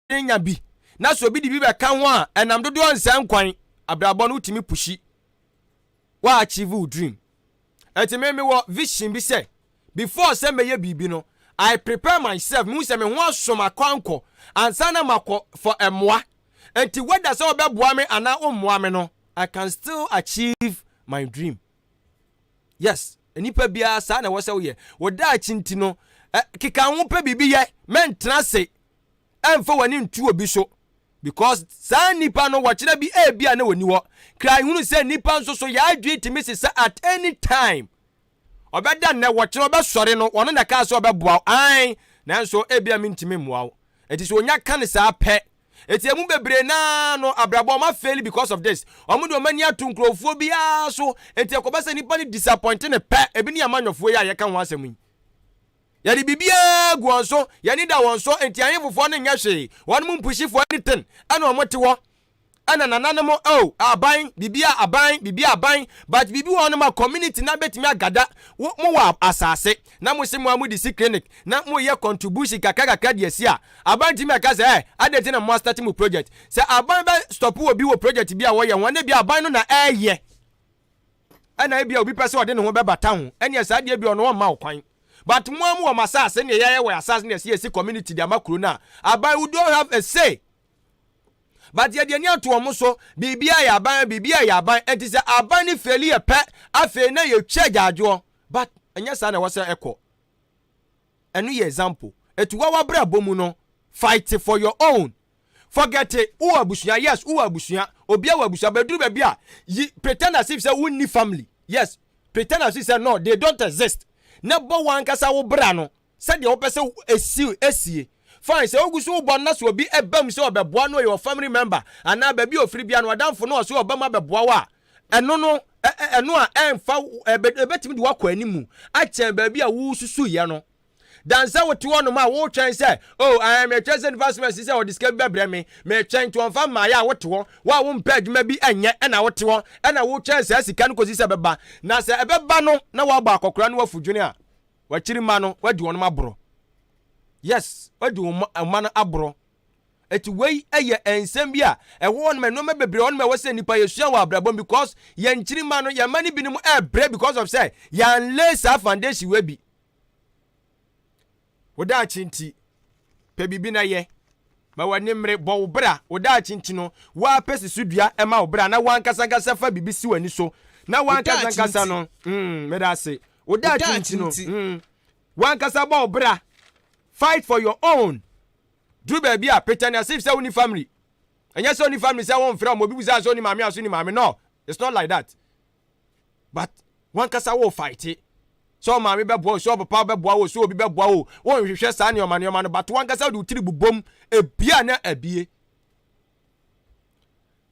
Nya bi na sɛ obi de bi bɛka ho a, ɛnam dodoɔ nsɛ nkwan. Abrabɔ no wotumi push wa achieve wo dream. Ɛnti me mewɔ vision bi sɛ before sɛ mɛyɛ biribi no, I prepare myself, mehu sɛ me ho aso makɔ ankɔ ansa na makɔ for ɛmoa. Nti whether sɛ wɔbɛboa me anaa wommoa me no, I can still achieve my dream. Yes, nipa biara saa na ɛwɔ sɛ woyɛ wo daakye. Nti no keka ho pɛ biribi yɛ, mɛntena se ɛmfa w'ani ntu obi so, because saa nipa no wɔkyerɛ bi ebi a na wɔni hɔ kra. Ehunu sɛ nipa nso so yɛadwe tumi sisa at any time. Ɔbɛda nnɛ, wɔkyerɛ ɔbɛsɔre no, wɔno na kaa sɛ ɔbɛboa wo ae, nanso ebi a mentumi mmoa wo. Nti sɛ onya ka ne saa pɛ, eti emu bebree naa no abrabɔ ɔmo afail because of this. Ɔmo de ɔmo ani ato nkurɔfoɔ biara so, nti ɛkɔba sɛ nipa no disappoint ne pɛ. Ebi ne amanyɔfoɔ yi a yɛka ho asɛm yi, yɛde biribiara gu wɔn so, yɛne da wɔn so. Nti ahemfofoɔ no nyɛ hwee, wɔn mu mpush for anything, ɛna wɔn te hɔ, ɛna nananom oh, aban biribi a aban biribi aban, but biribi wɔ hɔnom a community na bɛtumi agada. Mo wɔ asase na mo se mo a mo de si clinic na mo yɛ contribution kakra kakra de asi a, aban tumi aka sɛ ade ti na mo start mo project sɛ aban bɛ stop wɔ bi wɔ project bi a wɔyɛ wɔn ne bi aban no na ɛɛyɛ, ɛna ebi a obi pɛ sɛ ɔde ne ho bɛbata ho, ɛnea saa deɛ bi ɔno ɔmma wo kwan. But mo a mo wɔ mo asase ne yɛyɛ wɔ asase ne yɛsi yɛsi community de ama kuro no a, aban, we don't have a say. But yɛde ani ato wɔn so, biribi ayɛ aban, biribi ayɛ aban. Nti sɛ aban ne fail yɛ pɛ, afei na yɛtwa agyaadwoɔ. But ɛnyɛ saa na ɛwɔ sɛ ɛkɔ. Ɛno yɛ example. Etu wa wabere abɔ mu no, fight for your own. Forget it. Wowɔ abusua, yes, wowɔ abusua, obi wɔ abusua, bɛduru baabi a yi pretend as if sɛ wonni family. Yes, pretend as if sɛ no, they don't exist, na bɔ wɔn ankasa wo bra no sɛdeɛ wopɛ sɛ esi esie. Fine, sɛ ogu so wobɔ na sɛ obi ɛbam sɛ ɔbɛboa no, ɔyɛ family member anaa baabi a ofiri bia no ɔdamfo no ɔsɛ ɔbɛm abɛboa wo a, ɛno no ɛno a ɛnfa ɛbɛtumi de wakɔ animu akyɛn baabi a wosusu yɛ no dansa. Wote hɔ nom a wotwɛn sɛ oh, ɛɛ metwɛn sɛ nipa sɔmɛ si sɛ ɔde sika bi bɛbrɛ me, metwɛn nti wɔnfa mmaayɛ a, wote hɔ wo a wompɛ adwuma bi ɛnyɛ, ɛna wote hɔ ɛna wotwɛn saa sika no kɔsi sɛ ɛbɛba. Na sɛ ɛbɛba no na woabɔ akɔkora no wafu dwene a, wakyiri ma no wadi wɔn aborɔ. Yes, wadi wɔn mma no aborɔ. Eti wei yɛ nsɛm bi a ɛwɔ hɔ nom, nneɛma bebree hɔ nom a ɛwɔ sɛ nipa yɛsua wɔ abrabɔ, because yɛn kyiri ma no, yɛn mma no binom ɛɛbrɛ because of sɛ yɛn lay saa foundation wei bi. Wo daakye nti, pɛ biribi na yɛ ma w'ani mmere, bɔ wo bra. Wo daakye nti no, woapɛ si so dua ma wo bra na wankasa fa biribi si w'ani so na wankasa nkasa no meda ase. Wo daakye nti no, wankasa bɔ wo bra, fight for your own. Duru baabi a pretend as if sɛ woni family. Ɛnyɛ sɛ woni family sɛ wɔmfrɛ ɔmo obi busa sɛ woni maame a so ni maame. No, it's not like that, but wankasa wo fight sɛ ɔmaame bɛboa wo, sɛ ɔpapa bɛboa wo, sɛ obi bɛboa wo, wɔnhwehwɛ saa nneɛma nneɛma no, but wankasa wode wo tiri bobom ebia na abie.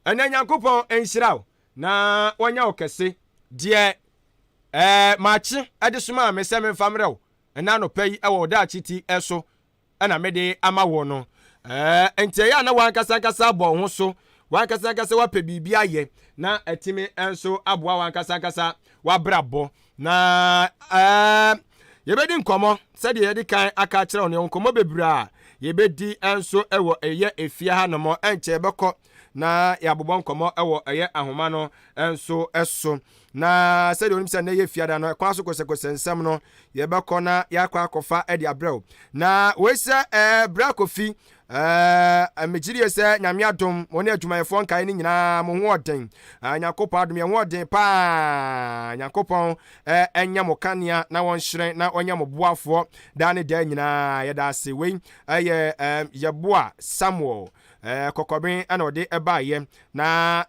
Ɛnɛ Nyankopɔn nhyira wo na wɔnyɛ wo kɛse. Deɛ maakye ɛde somaa me sɛ memfa mmerɛ wo ɛna anɔpa yi ɛwɔ ɔdaakye ti ɛso ɛna mede ama wo no, nti ɛyɛ a na wankasa nkasa abɔ wo ho so, wankasa nkasa wapɛ biribi ayɛ na ɛtumi nso aboa wankasa nkasa wabrabɔ. Na yɛbɛdi nkɔmmɔ sɛdeɛ yɛde kan aka akyerɛ wo no, nkɔmmɔ bebree a yɛbɛdi nso ɛwɔ ɛyɛ efie ha nom. Ɛnkyɛ yɛbɛkɔ na yɛabobɔ nkɔmmɔ ɛwɔ ɛyɛ ahoma no nso ɛso. Na sɛdeɛ onim sɛ nnɛ yɛ fiada no, ɛkwan so kosɛkosɛ nsɛm no, yɛbɛkɔ na yɛakɔ akɔfa ɛde abrɛw. Na wei sɛ brɛ Kofi, megyere sɛ Nyame adom, mo ne adwumayɛfoɔ nkae no nyinaa mo ho ɔden. Nyankopɔn adom, yɛn ho ɔden paa. Nyankopɔn ɛnyɛ mo kanea na wɔnhyerɛn na ɔnyɛ mo boafoɔ daa ne daa nyinaa. Yɛda ase. Wei ɛyɛ Yɛboa Samuel Kɔkɔben ɛna ɔde ɛbaayɛ. Na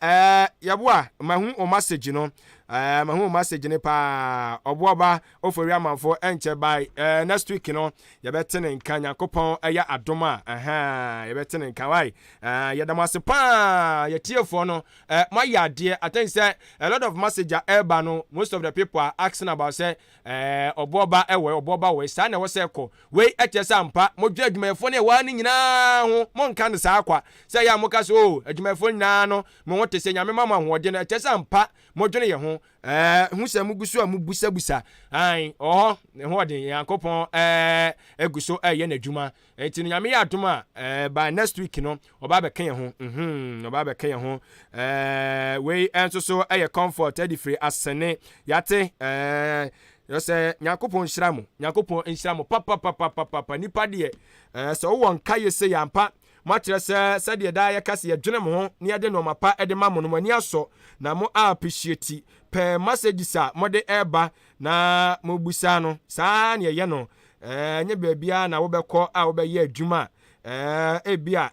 Yɛboa, mahu o message no, mahu o message no paa. Ɔboaba Ofori Amanfoɔ, ɛnkyɛ by next week no yɛbɛte ne nka. Nyankopɔn ɛyɛ adom a, ɛhɛn, yɛbɛte ne nka wae. Yɛda mo ase paa, yɛtiefoɔ no. Moayɛ adeɛ. I think sɛ a lot of message a ɛreba no, most of the people are asking about sɛ ɔboɔba ɛwɔ, ɔboɔba wɔ. Saa na ɛwɔ sɛ ɛkɔ. Wei ɛkyɛ sɛ ampa modwe adwumayɛfoɔ no ɛwɔ ha no nyinaa ho. Monka no saa kwa. Sɛ ɛyɛ a moka sɛ, Oh, adwumayɛfoɔ nyinaa no, mo ho te sɛ Nyame ma mo ahoɔden no, ɛkyerɛ sɛ ampa modwene yɛn ho. Ɛɛ, hu sɛ mogu so a mobusabusa. Ae, ɔwɔ hɔ, ne ho ɔden, Nyankopɔn ɛɛ, gu so ɛreyɛ n'adwuma. Enti no, Nyame yɛ adom a, ɛɛ, by next week no, ɔba abɛka yɛn ho. Mhm, ɔba abɛka yɛn ho. Ɛɛ, wei nso so ɛyɛ comfort ɛde firi asene. Yate, ɛɛ, sɛ Nyankopɔn nhyira mo, Nyankopɔn nhyira mo papapapapapa. Nipa deɛ, ɛɛ, sɛ wowɔ nka yɛ sɛ yɛampa, moakyerɛ sɛ sɛdeɛ daa yɛka sɛ yɛdwene mo ho na yɛde nnoɔma pa de ma mo no, mo ani asɔ na mo appreciate pɛɛ messages a mode ɛreba na mobusa no. Saa na yɛyɛ no. Ɛnyɛ baabiara na wobɛkɔ a wobɛyɛ adwuma a ebia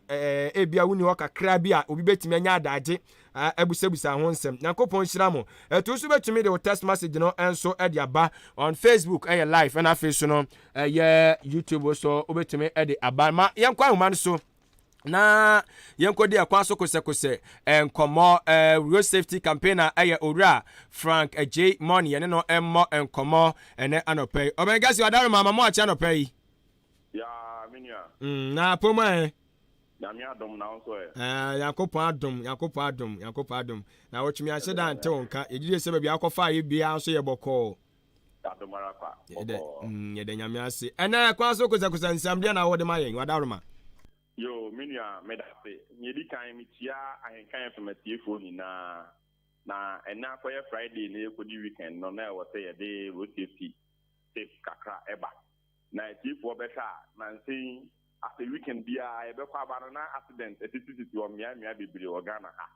ebia wonni hɔ kakra bi a obi bɛtumi anya adagye abusabusa ho nsɛm. Nyankopɔn nhyira mo. Ɛto so bɛtumi de wo text message no nso de aba on Facebook ɛyɛ live ɛna afei so no ɛyɛ YouTube so wobɛtumi de aba. Ma yɛnkɔ ahoma no so na yɛnkɔdi ɛkwan so kosɛkosɛ nkɔmmɔ. Road safety campaigner ɛyɛ Owura Frank J Money, yɛne no mmɔ nkɔmmɔ ɛnɛ anɔpɛ yi. Ɔbɛn gasi wadaro ma mo akye anɔpɛ yi. Ya, me nua. Na pom ɛ? Nyame adom, na wo nso ɛ? Nyankopɔn adom, Nyankopɔn adom, Nyankopɔn adom. Na wɔtumi ahyɛ da nte wo nka. Yɛgyidie sɛ baabi akɔfa yɛ biara nso yɛ bɔkɔɔ. Adom ara kwa. Yɛdɛ yɛdɛ Nyame ase. Ɛnɛ ɛkwan so kosɛkosɛ nsɛm deɛ na wɔde ma yɛn, wadaro ma? Yo, me nua, meda ase. Nea edi kan, mekyia Ahenkan FM atiefoɔ nyinaa. Na ɛnɛ akɔyɛ Friday na yɛkɔdi weekend no, na ɛwɔ sɛ yɛde road safety tip kakra ɛba. Na atiefoɔ bɛhwɛ a, nansa yi, asɛ weekend biara yɛbɛkɔ aba no na accident asisisisi wɔ mmea mmea bebree wɔ Ghana ha.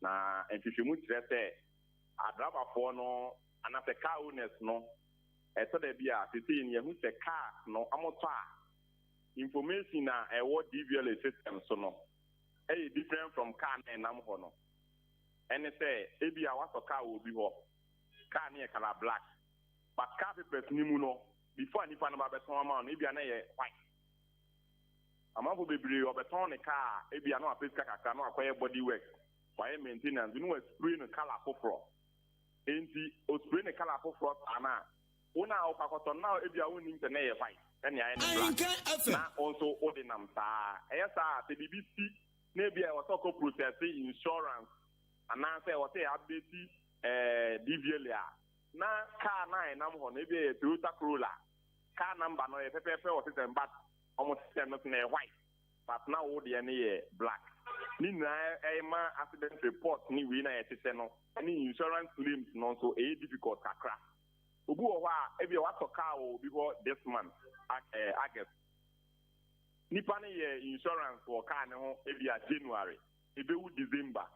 Na nhwehwɛmu kyerɛ sɛ adrabafoɔ no anaasɛ car owners no, ɛtɔ da bi a seesei no yɛhu sɛ cars no ɔmotɔ a, information a ɛwɔ DVLA system so no ɛyɛ different from car na ɛnam hɔ no. Ɛne sɛ ebi a wasɔ car wɔ obi hɔ, car no yɛ colour black, but car papers no mu no, before a nipa no ba bɛtɔn ama no, ebi a na yɛ white. Amanfo bebree ɔbɛtɔn ne car, ebi a na wapɛ sika kakra na wakɔyɛ body work, wayɛ maintenance na waspray no colour foforɔ. Nti ospray ne colour foforɔ saa na wo na wokɔ akɔtɔ no na ebi a wonnim sɛ na ɛyɛ white ɛne ayɛ no black, na wo nso wode nam saa. Ɛyɛ saa sɛ biribi si na ebi a ɛwɔ sɛ ɔkɔ process insurance anaasɛ ɛwɔ sɛ update DVLA a, na car na ɛnam hɔ no ebi yɛ Toyota Corolla, car number no yɛ pɛpɛɛpɛ wɔ system, but ɔmo system no so na ɛyɛ white, but na wo deɛ no yɛ black. Ne nyinaa ɛma accident report ne wei na yɛhyehyɛ no ɛne insurance claims no nso ɛyɛ difficult kakra. Obi wɔ hɔ a ebi a watɔ car wɔ obi hɔ this month, August, nipa no yɛ insurance wɔ car ne ho ebi a January, ebewu December.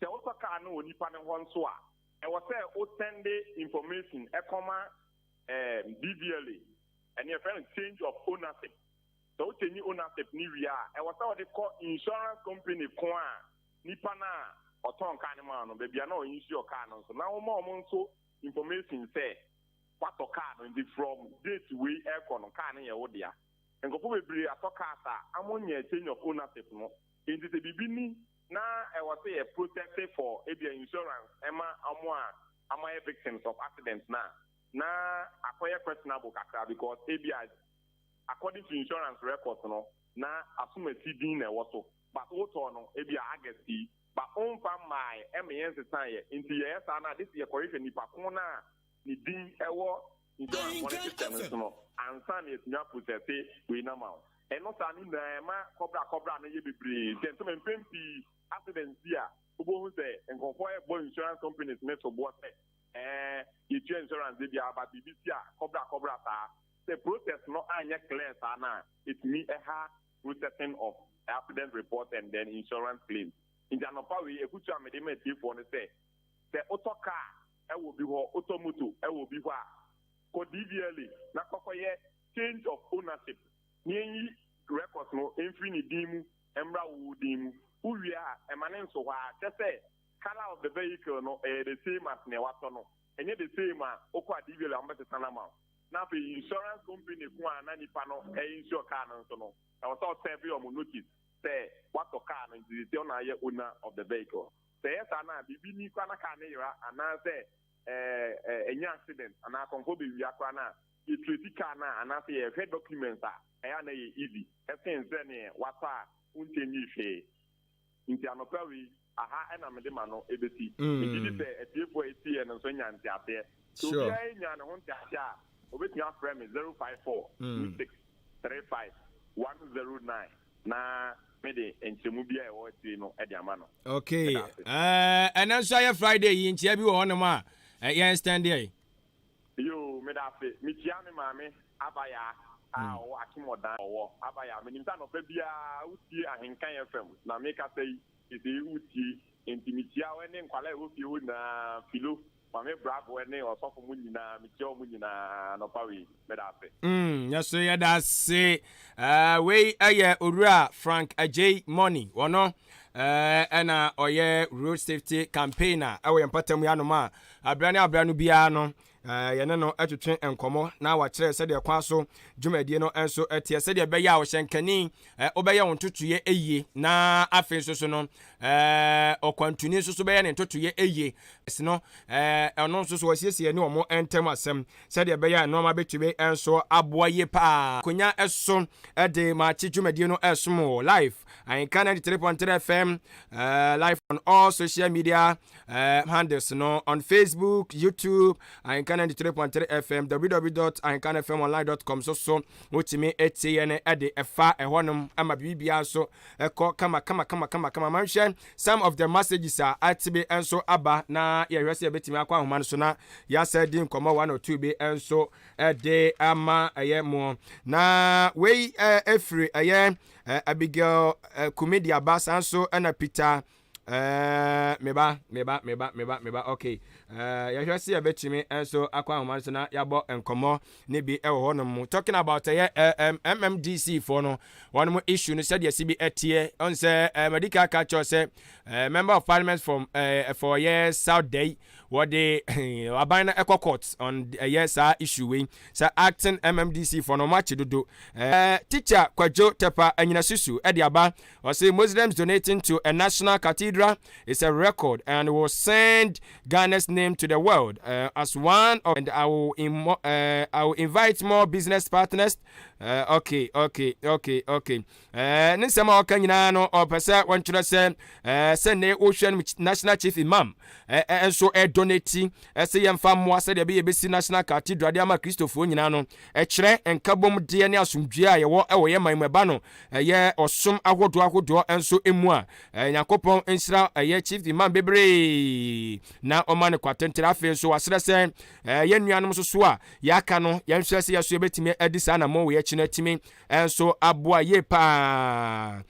Sɛ wotɔ car no wɔ nipa ne hɔ nso a, ɛwɔ sɛ o send information ɛkɔma DVLA, ɛne yɛfrɛ no change of ownership. Sɛ o change ownership ne wie a, ɛwɔ sɛ wɔde kɔ insurance company ko a nipa no a ɔtɔn car no ma no, baabi a na ɔinsure car no nso, na wɔma wɔn nso information sɛ watɔ car no, nti from date wei ɛkɔ no, car no yɛ wo dea. Nkurɔfoɔ bebree atɔ cars a amonyɛ change of ownership no, nti sɛ biribi ni na ɛwɔ sɛ yɛ process for ebia insurance ɛma ɔmo a amayɛ victims of accident na akɔyɛ questionable kakra, because ebia according to insurance records no, na asomasi din na ɛwɔ so, but wotɔ no ebia August yi, but ɔmfa mmaa ɛma yɛn nsesan yɛ. Nti yɛyɛ saa na de si yɛkɔhwehwɛ nipa ko na ne din ɛwɔ insurance wɔn system no so no ansa na yɛtumi aprocess wei nama o. Ɛno saa ne nyinaa ɛma kɔbra kɔbra no yɛ bebree. Nti ɛntɔm mpɛn pii accident bi a wobɛhu sɛ nkurɔfoɔ ɛbɔ insurance companies ne so boɔ sɛ yɛtua insurance bi a, but biribi si a, kɔbra kɔbra saa. Sɛ process no anyɛ clear saa na ɛtumi ɛha processing of accident report and then insurance claims. Nti anɔpa wei ekutu a mede ma atiefoɔ no sɛ wotɔ car ɛwɔ bi hɔ, wotɔ moto ɛwɔ bi hɔ a, kɔ DVLA na kɔkɔyɛ change of ownership ne yɛnyi records no mfiri ne din mu mmra wo din mu. Wowie a, ɛma ne nso hɔ a kyɛ sɛ colour of the vehicle no ɛyɛ the same as nea watɔ no. Ɛnyɛ the same a, wokɔ a DVLA a, wɔbɛsesa no ama wo. Na afei insurance company ko a na nipa no ɛinsure car no nso no, ɛwɔ sɛ ɔserve ɔmo notice sɛ watɔ car no, nti sɛ ɔna ayɛ owner of the vehicle. Sɛ ɛyɛ saa na biribi ni koraa na car no yera anaasɛ ɛɛ ɛnyɛ accident anaa akɔnfo bewia koraa na yɛtrace car no a, anaasɛ yɛhwɛ documents a, ɛyɛ a na yɛ easy ɛsen sɛ neɛ watɔ a wonkyɛnyi hwee. Nti anɔpa wei aha ɛna mede ma no ebesi. Megye di sɛ atiefoɔ a ɛtie no nso nya nteaseɛ. So obiara nya ne ho nteaseɛ a, obetumi afrɛ me 0542635109 na mede nkyerɛmu bi a ɛwɔ akyire no de ama no. Okay, ɛnɛ nso ayɛ Friday yi, nkyia bi wɔ hɔnom a yɛn stand yɛ. Yo, meda ase. Mekyia me maame Abaya a ɔwɔ Akemɔdan. Ɔwɔ Abaya, menim sɛ anɔpa biara wotie Ahenkan FM na mekasa yi sɛ wotie, nti mekyia wo ne nkwala a ɛwɔ fie hɔ nyinaa, Filo, Maame Bravo ne ɔsɔfo mu nyinaa, mekyia wɔn nyinaa anɔpa wei. Meda ase. Yɛso yɛda ase. Wei ɛyɛ Owura Frank Agyei Money. Wɔno ɛna ɔyɛ road safety campaigner ɛwɔ yɛn mpɔtam yi anom a abira ne abira no biara no yɛne no twetwe nkɔmmɔ na wakyerɛ sɛdeɛ kwan so dwumadie no nso teɛ, sɛdeɛ ɛbɛyɛ a ɔhyɛnkani wobɛyɛ wo ntotoeɛ yie, na afei nso so no ɔkwantuni nso so bɛyɛ ne ntotoeɛ yie no. Ɛno nso so wɔasiesie ne wɔn ntam asɛm sɛdeɛ ɛbɛyɛ a nneɛma bɛtumi nso aboa yie paa. Konya so de maakye dwumadie no ɛsom wɔ live Ahenka 93.3 FM, live on all social media handles no, on Facebook, YouTube, Ahenka 93.3 FM, www.ahenkanfmonline.com so wotumi etie yɛn de ɛfa ɛhɔnom ama biribiara nso ɛkɔ kama kama kama kama kama. Manhwɛ some of the messages a atebe nso aba na yɛhwɛ sɛ yɛbɛtumi akɔ ahoma no so na yɛasɛ di nkɔmmɔ one or two bi nso ɛde ama ɛyɛ mo. Na wei ɛfiri ɛyɛ Abigail Kumidi aba saa nso, ɛna Peter meba meba meba meba meba. Okay, yɛhwɛ sɛ yɛbɛtumi nso akɔ ahoma no so na yɛabɔ nkɔmmɔ ne bi ɛwɔ hɔnom mu, talking about ɛyɛ MMDC foɔ no wɔn mo issue no, sɛdeɛ si bi ɛteɛ. Ɔn sɛ medical ka kyerɛ sɛ member of parliament from for ɛyɛ South Dayi, wɔde aban no ɛkɔ court on ɛyɛ saa issue wei sɛ acting MMDC foɔ no ɔmo akyi dodo. Teacher Kwadwo Tepa Anyina Susu ɛde aba, ɔsɛ Muslims donating to a national cathedral is a record and will send Ghana's name to the world as one of, and I will invite more business partners. Okay. Ne nsɛm a ɔka nyinaa no, ɔpɛ sɛ wɔntwerɛ sɛ sɛ ne wohwɛ no national chief imam nso ɛdonate ɛsɛ yɛmfa mmoa sɛdeɛ ɛbɛyɛ bɛsi national cathedral de ama Kristofoɔ nyinaa no, ɛkyerɛ nkabom deɛ ne asomdwie a yɛwɔ ɛwɔ yɛ man mu. Ɛba no ɛyɛ ɔsom ahodoɔ ahodoɔ nso mu a, Nyankopɔn nhyira ɛyɛ chief imam bebree na ɔma no kwatentere. Afei nso wasrɛ sɛ yɛn nuanom nso so a yɛaka no, yɛnhwɛ sɛ yɛso yɛbɛtumi adi saa nammɔ wɔ yɛakyi no atumi nso aboa yie paa.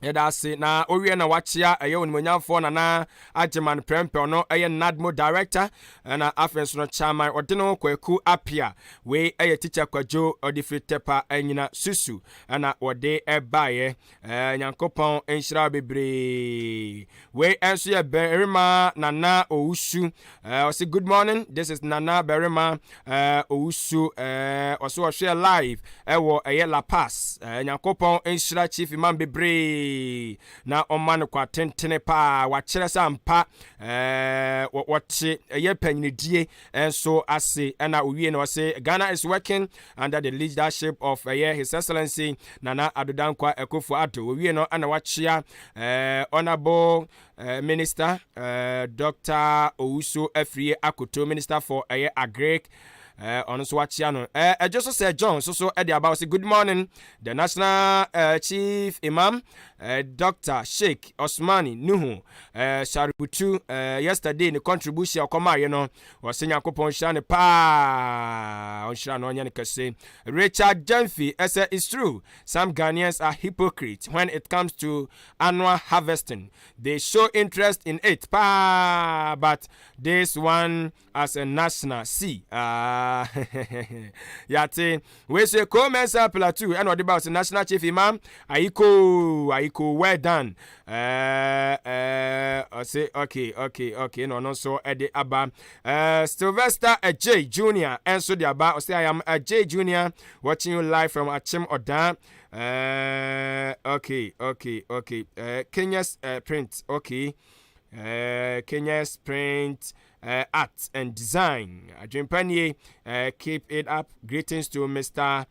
Yɛda ase. Na owie na wakyea ɛyɛ onimonyamfoɔ Nana Agyeman Prɛmpɛ, ɔno ɛyɛ NADMO director, ɛna afei nso no chairman ɔde no Kwaku Apia. Wei ɛyɛ Teacher Kwadwo, ɔde firi Tɛpa Anyina Susu ɛna wɔde ɛbaeɛ. Nyankopɔn nhyira bebree. Wei nso yɛ Barima Nana Owusu. Ɔsɛ good morning, this is Nana Barima Owusu. Ɔsɛ ɔhwɛ live ɛwɔ ɛyɛ La Pass. Nyankopɔn nhyira chief imam bebree na ɔma no kwa tentene paa. Wakyerɛ sɛ ampa wɔte ɛyɛ panyinidie nso ase. Ɛna owie na ɔsɛ Ghana is working under the leadership of ɛyɛ His Excellency Nana Addo Dankwa Akufo Addo. Owie no ɛna wakyea honourable minister Dr Owusu Afriyie Akoto, minister for ɛyɛ agric. Ɔno nso wakyea no. Ɛgye so sɛ John nso so ɛde aba, ɔsɛ good morning, the national chief imam Dr Sheikh Osmani Nuhu Sharubutu. Yesterday ne contribution ɔkɔmaayɛ no, ɔsɛ Nyankopɔn nhyira no paa, ɔnhyira no, ɔnyɛ no kɛse. Richard Jemfi ɛsɛ it's true, some Ghanaians are hypocrites when it comes to annual harvesting. They show interest in it paa, but this one as a national see. Yate wei sɛ Comensa Plateau ɛna ɔde ba, sɛ national chief imam ayiko ayiko, well done. Ɔsɛ okay, na ɔno nso ɛde aba. Sylvester Ajay Junior ɛnso de aba, ɔsɛ I am Ajay Junior, watching you live from Akyem Odan. Okay, Kenya's print. Okay. Kenya's Print Art and Design. Adwempa nie, keep it up. Greetings to Mr.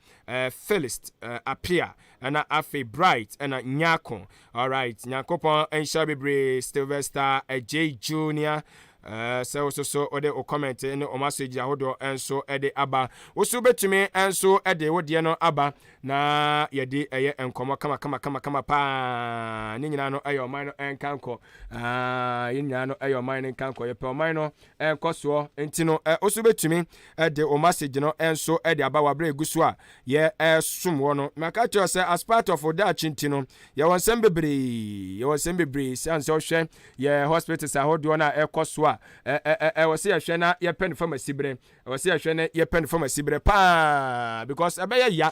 Phyllis Apia ɛna afei Bright ɛna Nyako. Alright, Nyankopɔn nhyɛ bebree, Sylvester J Junior. Sɛ wo so wode wo comment ne wo message ahodoɔ nso de aba, wo so wobɛtumi nso de wo deɛ no aba na yɛde ɛyɛ nkɔmmɔ kama kama kama kama paa. Ne nyinaa no ɛyɛ ɔman no nkankɔ. Yɛn nyinaa no ɛyɛ ɔman no nkankɔ, yɛpɛ ɔman no nkɔ soɔ. Nti no wo so wobɛtumi de wo message no nso de aba waberɛ egu so a yɛsom wɔ no. Maka kyerɛ sɛ as part of daakye nti no, yɛwɔ nsɛm bebree, yɛwɔ nsɛm bebree. Sane sɛ wohwɛ yɛ hospitals ahodoɔ no a ɛkɔ so a, ɛwɔ sɛ yɛhwɛ na yɛpɛ no fam asiberɛ, ɛwɔ sɛ yɛhwɛ na yɛpɛ no fam asiberɛ paa, because ɛbɛyɛ ya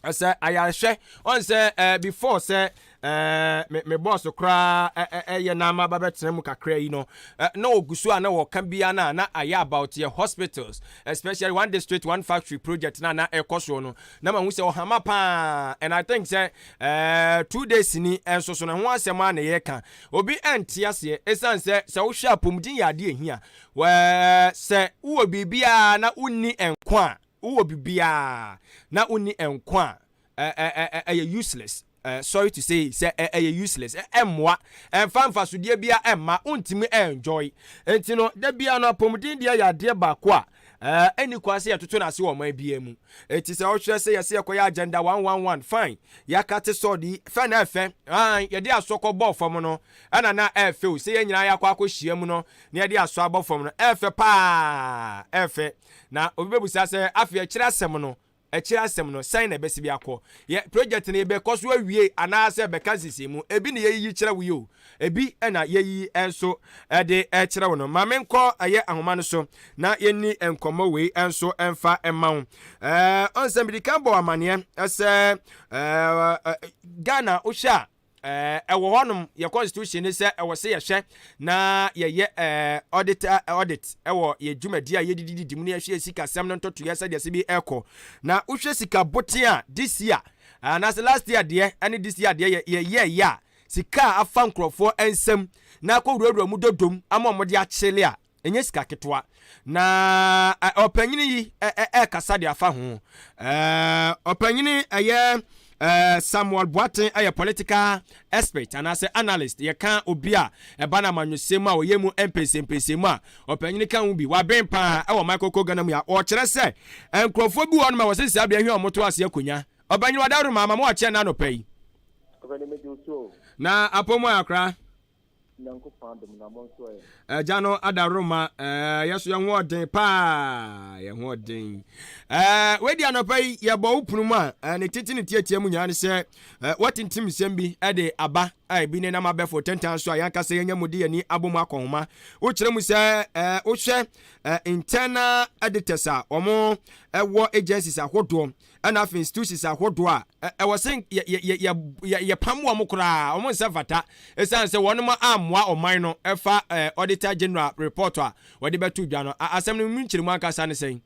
sɛ ayarehwɛ ɔn sɛ before sɛ me boss koraa ɛyɛ n'ama ba bɛtena mu kakra yi no, na ogu so a na wɔka bia na ayɛ about yɛ hospitals, especially One District One Factory project na ɛkɔ soɔ no, na ma hu sɛ ɔhama paa. And I think sɛ 2 days ni nso so no ho asɛm a na yɛka obi ɛnte aseɛ, ɛsiane sɛ wohwɛ apɔmuden yɛ adeɛ ehia wɛɛ. Sɛ wowɔ biribiara na wonni nko a, wowɔ biribiara na wonni nko a, ɛyɛ useless. Sorry to say sɛ ɛyɛ useless, ɛmmoa, ɛmfa mfasodeɛ bia ɛmma, wontumi enjoy. Nti no da bia no apɔmuden deɛ yɛ adeɛ baako a ɛni kwan sɛ yɛtoto no ase wɔ ɔman biara mu. Eti sɛ ɔhwɛ sɛ yɛsɛ yɛkɔyɛ Agenda 111, fine, yɛaka te sɔɔde yi fɛ na ɛfɛ yɛde asɔ kɔ bɔɔ fam no, ɛna na ɛfɛ o sɛ yɛn nyinaa yɛakɔ akɔhyia mu no na yɛde asɔ abɔ fam no, ɛfɛ paa, ɛfɛ. Na obi bɛbusa sɛ afei akyerɛ asɛm no, ɛkyerɛ asɛm no sɛn na ɛbɛsi bi akɔ yɛ project no, yɛbɛkɔ so awie anaasɛ ɛbɛka sisi mu? Ebi na yɛyiyi kyerɛ wo yi o, ebi ɛna yɛyiyi nso ɛde ɛkyerɛ wo no. Maame nkɔ ɛyɛ ahoma no so na yɛni nkɔmmɔ wei nso ɛmfa ɛma wo. Ɔnsɛm bi kan bɔ amaneɛ ɛsɛ Ghana wohwɛ a, ɛwɔ hɔnom yɛ constitution ne sɛ ɛwɔ sɛ yɛhwɛ na yɛyɛ audit, audit ɛwɔ yɛ dwumadi a yɛdidididi mu ne yɛhwɛ sikasɛm no ntotoyɛ sɛdeɛ sɛ bi ɛkɔ. Na wohwɛ sika boten a this year anaasɛ last year deɛ ɛne this year deɛ yɛyɛ yɛ a, sika a afa nkurɔfoɔ nsam na akɔ wurawura mu dodom ama wɔn de akyele a, ɛnyɛ sika ketewa. Na ɔpanyini yi ɛɛkasa de afa ho. Ɔpanyini ɛyɛ Samuel Boateng, ɛyɛ political expert anaasɛ analyst. Yɛka obi a ɛba no amanyɔsɛm a ɔyɛ mu mpɛnsɛmpɛnsɛm a, ɔpanyini ka ho bi, waben paa ɛwɔ Michael Kɔ Ghana mu a ɔkyerɛ sɛ nkurɔfoɔ bi wɔ hɔ nom a wɔsɛ sɛ abea hwɛ ɔmo to ase akonnwa. Ɔpanyini wadaworo ma ama mo akyɛ no anɔpa yi na apɔmu akora. Agya no adaroma, yɛso yɛn ho ɔden paa, yɛn ho ɔden. Wedi anɔpa yi yɛbɔ wo pono mu a, ne tete ne tietie mu nyinaa ne sɛ wɔtintim nsɛm bi de aba a ebi ne nam abɛfo tentan so a yɛankasa yɛnya mu de yɛni abɔ mu akɔnhoma. Wokyerɛ mu sɛ wohwɛ internal auditors a wɔn ɛwɔ agencies ahodoɔ ɛna afei institutions ahodoɔ a ɛwɔ sɛ yɛpam wɔn koraa, wɔn nsa fata, ɛsiane sɛ wɔn ammoa ɔman no ɛfa Auditor General report a wɔde bɛto dwa no. Asɛm no mu nkyerɛmu ankasa ne sɛn?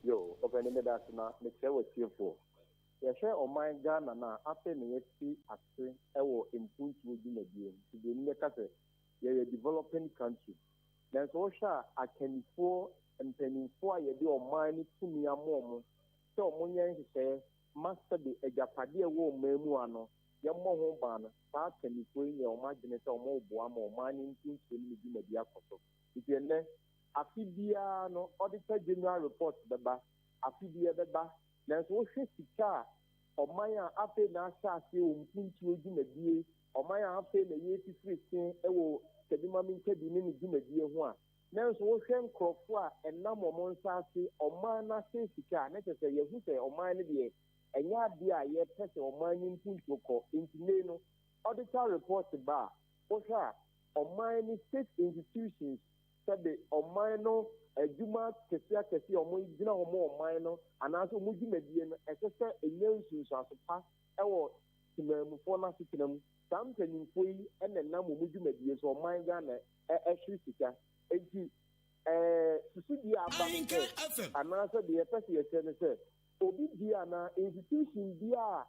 Yo, ɔbɛne, meda ase na mekyerɛ wɔ tiefoɔ. Yɛhwɛ ɔman Ghana no a, afei na yɛte ase wɔ mpuntuo dwumadie mu, nti deɛ bɛka sɛ yɛyɛ developing country. Nanso wohwɛ a, akannifoɔ mpanimfoɔ a yɛde ɔman no tumi ama ɔmo sɛ ɔmo nyɛ nhyehyɛeɛ ma sɛbe agyapadeɛ ɛwɔ ɔman mu ano yɛmmɔ ho ban no, saa akannifoɔ yi nyɛ ɔmo adwene sɛ ɔmo boa ma ɔman no mpuntuo no ne dwumadie akɔ so. Nti ɛnnɛ afe biara no Auditor General report bɛba, afe biara bɛba, nanso wohwɛ sika a ɔman a afei na ahyɛ aseɛ wɔ mpuntuo dwumadie, ɔman a afei na yɛfifiri se wɔ kadimame nkabi ne ne dwumadie ho a, nanso wohwɛ nkurɔfoɔ a ɛnam wɔn nsa ase ɔman no ase sika a, na kyerɛ sɛ yɛhu sɛ ɔman no deɛ ɛnyɛ adeɛ a yɛpɛ sɛ ɔman no mpuntuo kɔ. Nti nei no auditor report ba a, wohwɛ a, ɔman no state institutions, sɛbe ɔman no adwuma kɛseɛ akɛseɛ a wɔn gyina hɔ ma ɔman no anaasɛ wɔn dwumadie no, ɛsɛ sɛ ɛnya nsunsuanso pa ɛwɔ temamufoɔ no asetena mu, saa mpanyinfoɔ yi ɛna nam wɔn dwumadie so ɔman Ghana ɛhwere sika. Nti susudie aba no sɛ anaasɛ deɛ yɛpɛ sɛ yɛkyerɛ no sɛ obi bia anaa institution bia a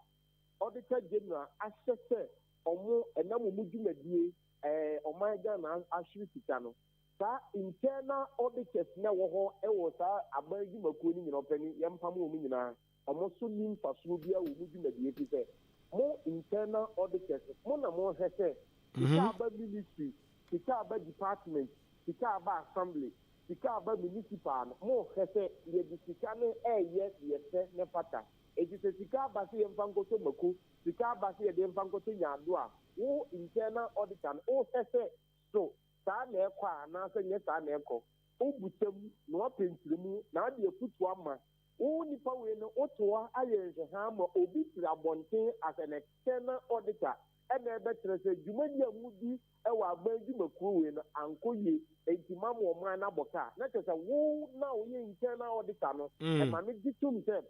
Auditor General ahyɛ sɛ ɔmo ɛnam ɔmo dwumadie. Ɔman Ghana ahwere sika no, saa internal auditors na ɛwɔ hɔ wɔ saa aban adwumakuo no nyinaa, ɔpanin, yɛmpam wɔn nyinaa. Wɔn so nni mfasoɔ biara wɔ mo dwumadie ɛfiri sɛ mo internal auditors mo na mohwɛ sɛ sika aba ministry, sika aba department, sika aba assembly, sika aba municipal no, mohwɛ sɛ yɛde sika no reyɛ deɛ ɛsɛ na ɛfata. Enti sɛ sika aba sɛ yɛmfa nkɔtɔ mako, sika aba sɛ yɛde mfa nkɔtɔ nyaadoa a, wo internal auditor no wohwɛ sɛ so saa na ɛkɔ a anaasɛ nyɛ saa na ɛkɔ. Wobusa mu na woapɛ nkyerɛmu na wode afutuo ama. Wo nipa wei no wote hɔ ayɛ nhwɛhaa ma obi firi abɔnten as an external auditor ɛna ɛbɛkyerɛ sɛ dwumadi a modi wɔ aban dwumakuo wei no ankɔ yie enti mama ɔman no abɔ ka. Na kyerɛ sɛ wo na woyɛ internal auditor no ɛma me gye tom sɛ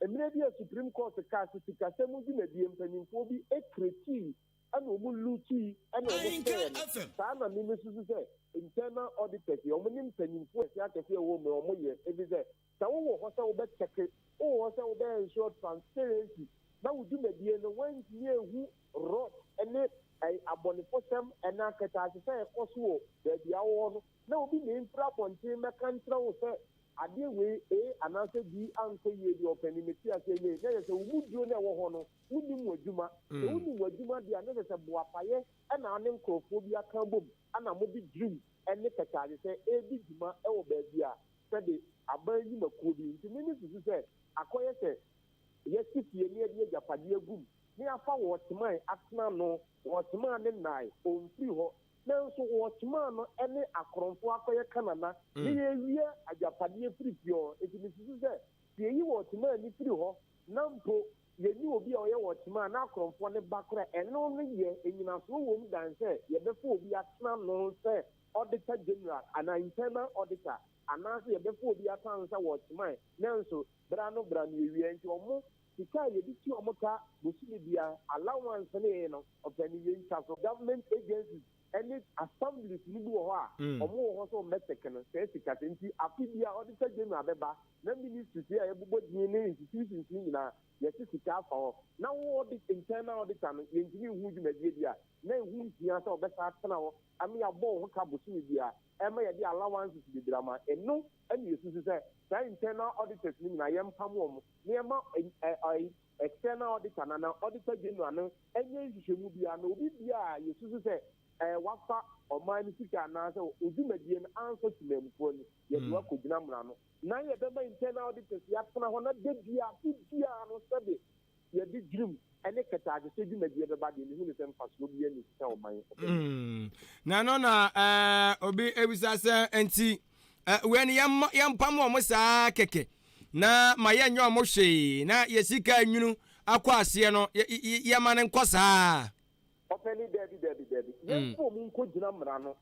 Mmerɛ bi a Supreme Court kaa sɛ sikasɛm mu dwumadie mpanimfoɔ bi kretii ɛna wɔn lutii ɛna wɔn sɛɛ no, saa na me mesusu sɛ internal auditors yɛ, wɔn ne mpanimfoɔ akɛseɛ akɛseɛ ɛwɔ mu wɔn yɛ, ɛfiri sɛ sɛ wowɔ hɔ sɛ wobɛ kyɛke, wowɔ hɔ sɛ wobɛ ensure transparency na wo dwumadie no woantumi anhu rot ne abɔnefosɛm ɛna akɛtɛahyesɛ a ɛkɔ so wɔ baabi a wowɔ no na obi na ɛmfiri abɔnten mmɛka nkyerɛ wo sɛ adeɛ wei A anaasɛ B ankɔ yie deɛ ɔpanin mete aseɛ nyɛ yie, na kyerɛ sɛ wo mu duro no a ɛwɔ hɔ no wonnim w'adwuma. Sɛ wonim w'adwuma deɛ a na kyerɛ sɛ boapayɛ na wo ne nkorɔfoɔ bi aka abom na mode dream ne kɛtɛagyesɛ redi dwuma wɔ baabi a sɛde aban nnwumakuo bi nti me mesusu sɛ akɔyɛ sɛ yɛasi fie na yɛde agyapadeɛ agu mu na yɛafa wɔɔkyeman atena ano, wɔɔkyeman no nnae, ɔmfiri hɔ. Nanso wɔkyemaa no ne akorɔmfoɔ akɔyɛ Kanana ne yɛrewia agyapadeɛ firi fie hɔ. Enti mesusu sɛ, sɛ yɛyi wɔkyemaa no firi hɔ na mpo yɛnni obi a ɔyɛ wɔkyemaa na akorɔmfoɔ no ba koraa a, ɛno no yɛ nnyinasoɔ wɔ mu dan sɛ yɛbɛfa obi atena ano sɛ Auditor General anaa Internal Auditor anaasɛ yɛbɛfa obi atena ano sɛ wɔkyeman. Nanso berɛ ano berɛ ano yɛwia enti wɔn sika a yɛde tua wɔn ka bosome biara, allowance ne no, Ɔpanin yɛntwa so. Government agencies ne assemblies no bi wɔ hɔ a, wɔn wɔ hɔ sɛ wɔn bɛ check no saa sika sɛ nti afe biara auditor general bɛba na ministries yi a yɛbobɔ din ne institutions yi nyinaa yɛte sika afa hɔ na wo audit internal auditor no yɛntumi nhu dwumadie bi a na ɛho nhia sɛ wɔbɛsan atena hɔ ama yɛabɔ wo ho ka bosome biara ɛma yɛde allowances bebree ama ɛno ɛna yɛsusu sɛ saa internal auditors no nyinaa yɛmpam wɔn na yɛma External Auditor no anaa Auditor General no nyɛ nhwehwɛmu biara na obi biara a yɛsusu sɛ wafa ɔman no sika anaasɛ odwumadie no ansɔ temanmufoɔ ani, yɛde wo akɔgyina mmara no. Na yɛbɛma Internal Auditors yi atena hɔ na da biara, afe biara no sɛde yɛde dwirim ne kɛtɛasehyɛ dwumadie bɛba deɛ, mehu no sɛ mfasoɔ biara nni so sɛ ɔman ɔbɛyɛ. Na ɛno na obi bisa sɛ, Enti wei no yɛmpam wɔn saa kɛkɛ na ma yɛnyɛ wɔn hwee na yɛ sika nwunu akɔ aseɛ no yɛma no nkɔ saa? Ɔpɛni, Dabi, dabi, dabi. Yɛmfa wɔn nkɔgyina mmara no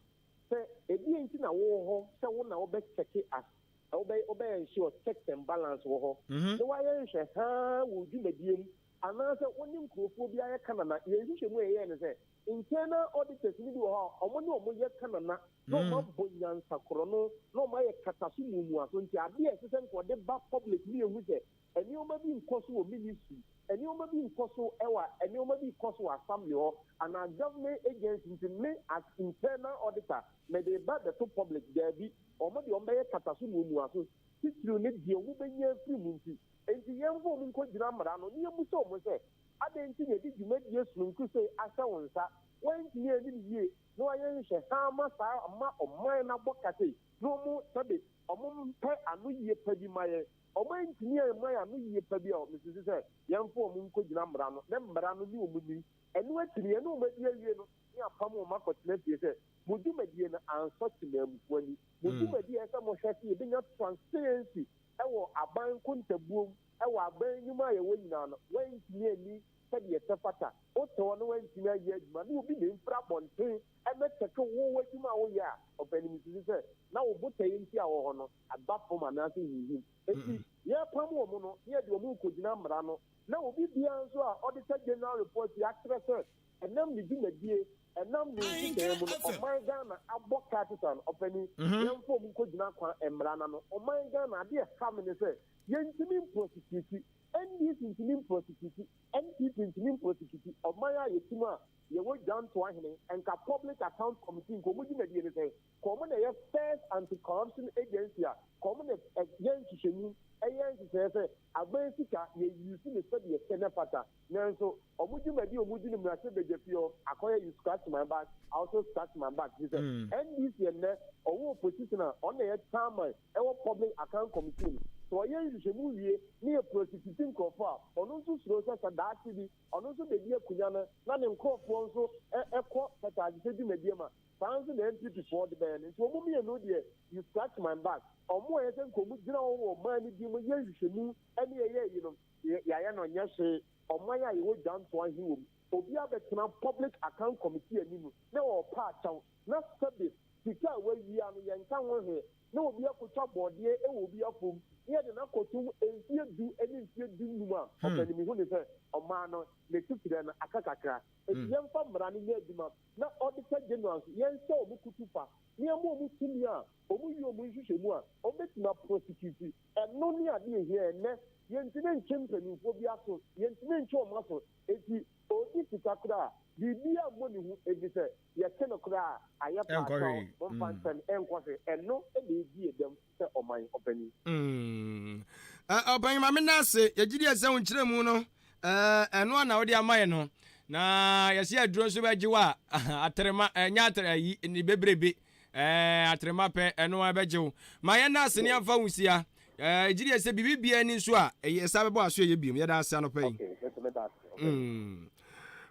sɛ ɛdeɛn nti na wowɔ hɔ sɛ wo na wobɛ check as wobɛ wobɛ ensure checks and balance wɔ hɔ na woayɛ nhwɛ haa wɔ wo dwumadie mu anaasɛ wo ne nkurɔfoɔ bi ayɛ kanana. Yɛn nhwehwɛmu a yɛyɛɛ ne sɛ Internal auditors no bi wɔ hɔ a, wɔne wɔn yɛ kanana na wɔn abɔ nyansa korɔno na wɔn ayɛ kataso muamuaso nti adeɛ a ɛsɛ sɛ nka wɔde ba public ne yɛhu sɛ nneɛma bi nkɔ so wɔ ministry, nneɛma bi nkɔ so wɔ nneɛma bi rekɔ so wɔ assembly hɔ anaa government agency nti me as internal auditor mede ba bɛto public, daabi, wɔn deɛ wɔn bɛyɛ kataso muamuaso titiriw ne deɛ wɔn bɛnya afiri mu nti. Enti yɛmfa wɔn nkɔgyina mmara ano na yɛmmisa wɔn sɛ, Adɛn nti na yɛde dwumadie sononko sei ahyɛ wo nsa? Woantumi anni no yie na woayɛ nhwɛhaa ama saa ama ɔman no abɔ ka sei na wɔn sɛbe wɔn mpɛ ano yie pa bi ma yɛn. Wɔn antumi amma yɛn ano yie pa bi a, mesusu sɛ yɛmfa wɔn nkɔgyina mmara ano na mmara no ne wɔn nni. Ɛno akyi no, yɛne wɔn adi awie no, ne yɛapam wɔn akɔtena fie sɛ, Mo dwumadie no ansɔ temanmufoɔ ani. Mo dwumadie a ɛsɛ sɛ mohwɛ sɛ yɛbɛnya transparency wɔ aban nkontabuo mu wɔ aban nnwuma a yɛwɔ nyinaa no, woantumi anni sɛdeɛ ɛsɛ fata. Wote hɔ na woantumi anyɛ adwuma na obi na mfiri abɔnten mmɛkyɛke wo w'adwuma a woyɛ a, ɔpanin mesusu sɛ na wo botaeɛ nti a wowɔ hɔ no aba fam anaasɛ hinhim. Enti yɛrepam wɔn no na yɛde wɔn rekɔgyina mmara ano na obi biara nso a Auditor General Report yi akyerɛ sɛ ɛnam ne dwumadie, ɛnam ne nhyehyɛeɛ mu no ɔman Ghana abɔ ka teta no, ɔpanin yɛmfa wɔn nkɔgyina kwan mmara no ano. Ɔman Ghana adeɛ ɛha me ne sɛ Yɛntumi mprɔsekiuti. NDC ntumi mprosecute, NPP ntumi mprosecute. Ɔman a yɛte mu a yɛwɔ dwantoa hene, nka Public Account Committee, nka ɔmo dwumadie ne sɛ ka ɔmo na ɛyɛ first anti-corruption agency a ka ɔmo na ɛyɛ nhwehwɛmu, ɛyɛ nhyehyɛeɛ sɛ aban sika yɛyusu ne sɛdeɛ ɛsɛ ne fata. Nanso ɔmo dwumadi a ɔmo di no mmarahyɛ badwa fie hɔ akɔyɛ "you scratch my back, I also scratch my back." Fi sɛ NDC ɛnnɛ ɔwɔ opposition a ɔno na ɛyɛ chairman ɛwɔ Public Account Committee no, sɛ ɔyɛ nhwehwɛmu wie ne yɛ prosecute nkurɔfoɔ a, ɔno nso suro sɛ daakye bi ɔno nso bɛdi akonnwa no na ne nkurɔfoɔ nso ɛkɔ kɛtɛasehyɛ dwumadie ma saa nso na NPP foɔ de bɛyɛ no. Nti wɔn mmienu deɛ, you scratch my back. Ɔmo a yɛ sɛ nka ɔmo gyina hɔ wɔ ɔman no din mu yɛ nhwehwɛmu ɛne yɛyɛ yi no, yɛayɛ no nyɛ hwee. Ɔman a yɛwɔ dwantoa he wɔ mu, obi abɛtena Public Account Committee anim na ɔɔpa akyɛw na sɛbe sika a wawia no yɛnka ho hwee, na obi akotwa bɔɔdeɛ wɔ obi afom na yɛde no akɔtom mfie 10 ne mfie 15 a, ɔpanin hu ne sɛ ɔman no ne titire no aka kakra. Eti yɛmfa mmara no nyɛ adwuma na Auditor General nso yɛnhyɛ ɔmo kutu pa na yɛma ɔmo tumi a ɔmo yi ɔmo nhwehwɛmu a ɔmo bɛtumi aprosecute. Ɛno ne adeɛ ehia. Ɛnɛ yɛntumi ntwe mpanimfoɔ bi aso, yɛntumi ntwe ɔmo aso. Eti odi sika koraa, biribi a mmɔ ne ho ebi sɛ yɛte no koraa ayɛ ɛnkɔ paatɔw hwee. Momfa ntɛm ɛnkɔ hwee. Ɛno ɛna edi ɛdɛm sɛ ɔman, ɔpanin. Ɔpanyin, maame no ase yɛgye deɛ sɛ wo nkyerɛ mu no ɛno a na wode ama yɛ no na yɛsɛ aduro nso bɛgye wo a aterema ɛnyɛ atere ayi ne bebrebe aterema pɛ ɛno a bɛgye wo. Ma yɛn na ase ne yɛmfa wo nsia. Gye deɛ sɛ biribi bia ni nso a ɛyɛ ɛsa bɛbɔ aso ɛyɛ biom. Yɛda ase anɔpa yi. Okay, nso meda ase. Okay.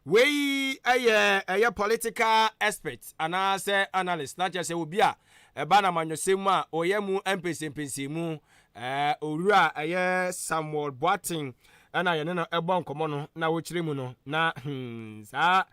Wei ɛyɛ political expert anaasɛ analyst na kyerɛ sɛ obi a ɛba na amanyɔsɛm mu a ɔyɛ mu mpɛnsɛmpɛnsɛm mu, owura ɛyɛ Samuel Boateng ɛna yɛne no ɛbɔ nkɔmmɔ no na wɔkyerɛ mu no na saa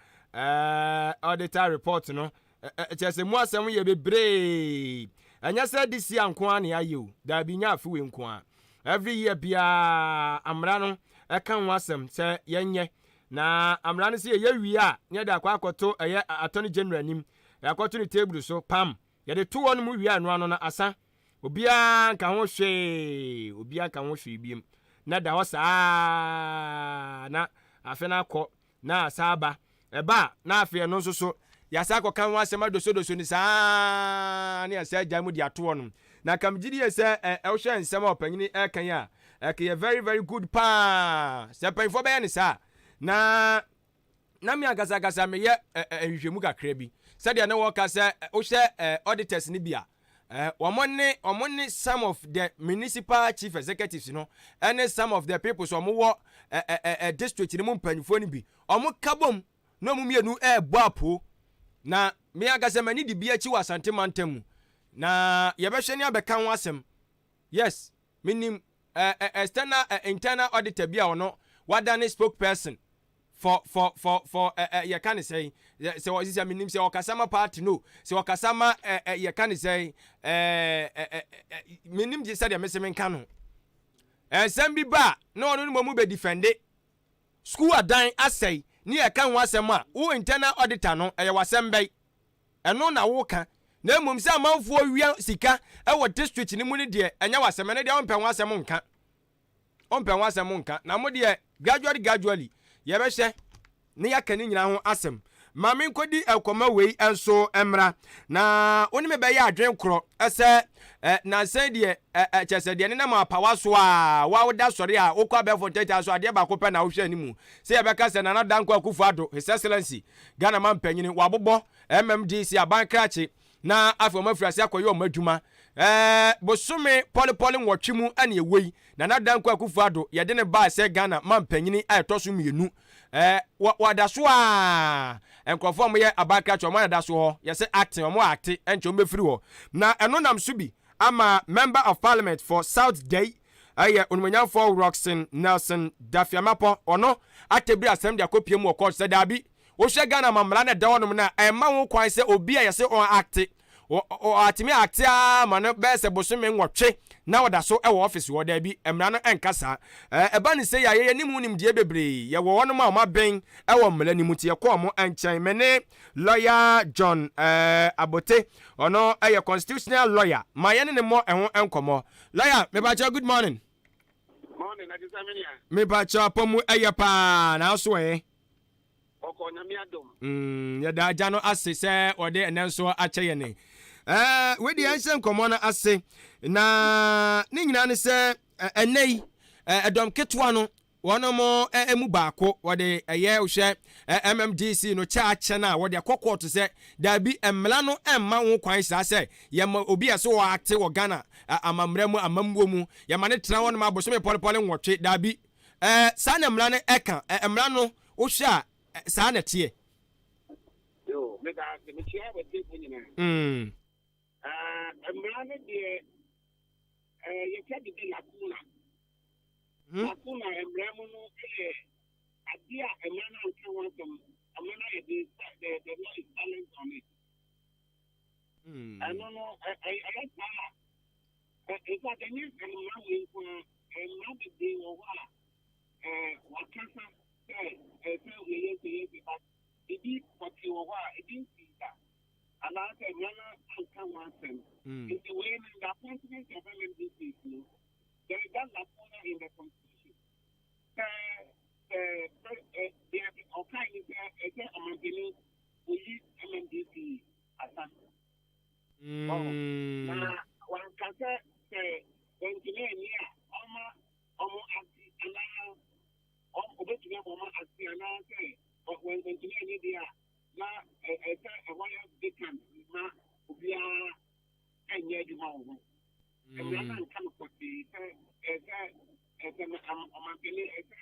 auditor report no kyerɛ sɛ mu asɛm yɛ bebree. Ɛnyɛ sɛ this year nko ara na yɛayɛ o, daabi, nya afe wei nko ara. Every year biara amara no ɛka ho asɛm sɛ yɛnyɛ na amara no sɛ yɛyɛ wie a ne yɛde akɔ akɔto ɛyɛ Attorney General anim, yɛakɔto ne table so pam, yɛde to hɔ no mu wie ano ano no asa, obiara nka ho hwee, obiara nka ho hwee biem na da hɔ saa na afe no akɔ na asa aba. Ɛba a na afei ɛno nso so yɛasa akɔka ho asɛm adosodoso ne saa ne yɛsɛ agya mu de ato hɔ no. Na kam gye die sɛ ɛwohwɛ nsɛm a ɔpanyini ɛka yi a ɛkɛyɛ very very good paa sɛ mpanyinfoɔ bɛyɛ ne saa. Na me ankasa meyɛ nhwehwɛmu kakra bi sɛdeɛ ne wɔka sɛ wohwɛ auditors no bi a wɔn ne some of the municipal chief executives no ɛne some of the people so wɔn wɔ ɛ ɛ ɛ district no mu mpanyinfoɔ no bi wɔn ka bom na wɔn mmienu ɛrebɔ apo. Na me ankasa m'ani di bi akyi wɔ Asante mantam mu na yɛbɛhwɛ ne abɛka ho asɛm. Yes, menim external internal auditor bi a ɔno wadane spokesperson for ɛ ɛ yɛka ne sɛn sɛ ɔsi sɛ menim sɛ ɔkasa ma party no, sɛ ɔkasa ma ɛ ɛ yɛka ne sɛn ɛ ɛ ɛ menim gye sɛdeɛ mese menka no. Ɛnsɛm bi ba a na ɔno ne mo bɛ defend school adan asɛe ne yɛka ho asɛm a, wo internal auditor no ɛyɛ w'asɛm bɛyi ɛno na woka na mmom sɛ amanfoɔ wia sika ɛwɔ district no mu no deɛ, ɛnyɛ w'asɛm. Ɛno deɛ ɔmpɛ ho asɛm nka, ɔmpɛ ho asɛm nka. Na mo deɛ, gradually gradually yɛbɛhyɛ ne yɛaka ne nyinaa ho asɛm. Maame nkɔdi nkɔmɔ wei nso mmra na wo ne me bɛyɛ adwen korɔ ɛsɛ ɛ nansan deɛ ɛ ɛ kyɛ sɛ deɛ nenam apawa so a wa woda sɔre a wokɔ abɛɛfo ntɛnkyɛn so, adeɛ baako pɛ na wohwɛ anim sɛ yɛbɛka sɛ Nana Danko Akufo Addo, His Excellency Ghana man panyini, wabobɔ MMDC aban krakye na afei wɔn afiri ase akɔyɛ wɔn adwuma. Bosome pɔlepɔle 8 mu ɛna ɛwɔ yi. Nana Danko Akufo Addo yɛde ne baa sɛ Ghana man panyini a ɛtɔ so mmienu. Wɔda so a nkurɔfoɔ a wɔyɛ aban krakye wɔn anada so hɔ, yɛsɛ acting wɔn act ɛnkyɛn wɔn bɛfiri hɔ. Na ɛno nam so bi ama Member of Parliament for South Dayi, ɛyɛ onimonyamfoɔ Rockson Nelson Dafeamekpor, ɔno atɛbiri asɛm de akɔpie mu wɔ court sɛ daabi, wohwɛ Ghana ma mmara no ɛda hɔnom no a ɛmma ho kwan sɛ obi a yɛsɛ ɔn act ɔatumi act a ma no bɛyɛ sɛ bosome 8 na ɔda so wɔ office hɔ. Daabi, mmara no ɛnka saa. Ɛba ne sɛ yɛayɛ yɛnim ho nimdeɛ bebree, yɛwɔ hɔnom a ɔma bɛn ɛwɔ mmara no mu nti yɛkɔ ɔmo nkyɛn. Me ne Lawyer John Abote, ɔno ɛyɛ constitutional lawyer, ma yɛne ne mmɔ ɛho nkɔmmɔ. Lawyer, mebakyɛ, good morning. Morning. Morning, na te sɛ me nua. Mepakyɛw apɔ mu ɛyɛ paa na aso ɛ. Ɔkɔ Nyame adom. Yɛda agya no ase sɛ ɔde ɛnɛ nso akyɛ yɛn. Ɛɛ wei deɛ yɛnhyɛ nkɔmmɔ no ase na ne nyinaa ne sɛ ɛnɛ yi ɛdɔm ketewa no wɔn mo mu baako wɔde ɛyɛ wohwɛ MMDC no kyɛ akyɛ no a wɔde akɔ kɔɔto sɛ daabi, mmara no mma ho kwan saa sɛ yɛma obi a ɛsɛ wɔ ate wɔ Ghana amammerɛ mu amammuo mu yɛma ne tena hɔ nom abosome pɔlepɔle 8 daabi, saa na mmara no ɛka. Mmara no wohwɛ a saa na ɛteɛ. Yo, meda ase, mekyia w'atiefo nyinaa. Mmara no deɛ, yɛfrɛ bibi lacuna. Lacuna mmara mu no yɛ adeɛ a mmara no anka ho asɛm, mmara no ayɛ den, the law is silent on it. Ɛno no, ɛyɛ saa a, in fact, ɛnyɛ mmara wei nko a, mmara bebree wɔ hɔ a wakasa sɛ ɛsɛ yɛyɛ sɛ yɛ sɛ, but ebi pɔtee wɔ hɔ a ebi nsii da anaasɛ mmara no anka ho asɛm. Nti wei no, the appointment of MMDCs no, there is that lacuna in the constitution sɛ sɛ deɛ ɔkae ne sɛ ɛsɛ ɔmampanin oyi MMDC asa. Na wanka sɛ sɛ wɔntumi anyi a ɔma ɔmo ase anaa ɔbɛtumi ama ɔmo ase, anaasɛ wɔntumi anyi deɛ a na ɛsɛ ɛhɔ yɛ vacant ma obiara ɛnyɛ adwuma wɔ hɔ. Mmara no anka no pɔtee sɛ ɛsɛ ɔmampanin ɛsɛ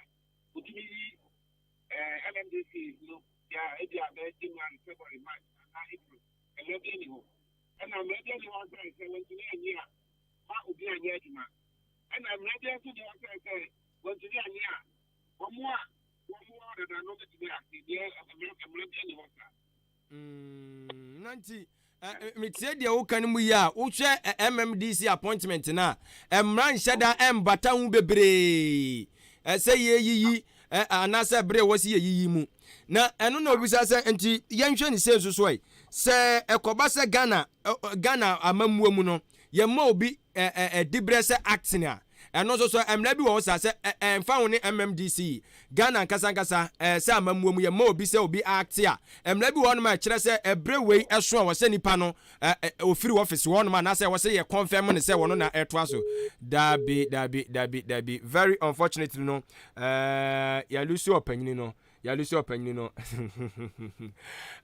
otumi yi MMDC no deɛ ebi a bɛyɛ January, February, March anaa April. Mmara bi ani hɔ, ɛna mmara bi ani hɔ sɛ wɔntumi anyi a ma obi anyɛ adwuma, ɛna mmara bi nso ni hɔ sɛ wɔntumi anyi a wɔn a wɔn wɔ dada no bɛtumi ase deɛ. Mmara bi ani hɔ saa. Na nti metie deɛ woka no mu yi a, wohwɛ MMDC appointment no a, mmara nhyɛ da ɛmbata ho bebree sɛ yɛyiyi anaasɛ berɛ ɛwɔ sɛ yɛyiyi mu. Na ɛno na obisa sɛ nti yɛnhwɛ ne sɛ nso so ɛ sɛ ɛkɔba sɛ Ghana amammuo mu no yɛma obi diberɛ sɛ acting a, ɛno nso so mmara bi wɔ hɔ saa sɛ ɛmfa ho ne MMDC Ghana nkasa nkasa sɛ amammuo mu yɛma obi sɛ obi act a, mmara bi wɔ hɔnom a ɛkyerɛ sɛ ɛberɛ wei ɛso a wɔsɛ nipa no ofiri office hɔnom anaasɛ wɔsɛ yɛ confirm ne sɛ wɔno na ɛtoa so. Dabi, dabi, dabi, dabi, very unfortunately no, yɛlose ɔpanyini no, yɛlose ɔpanyini no.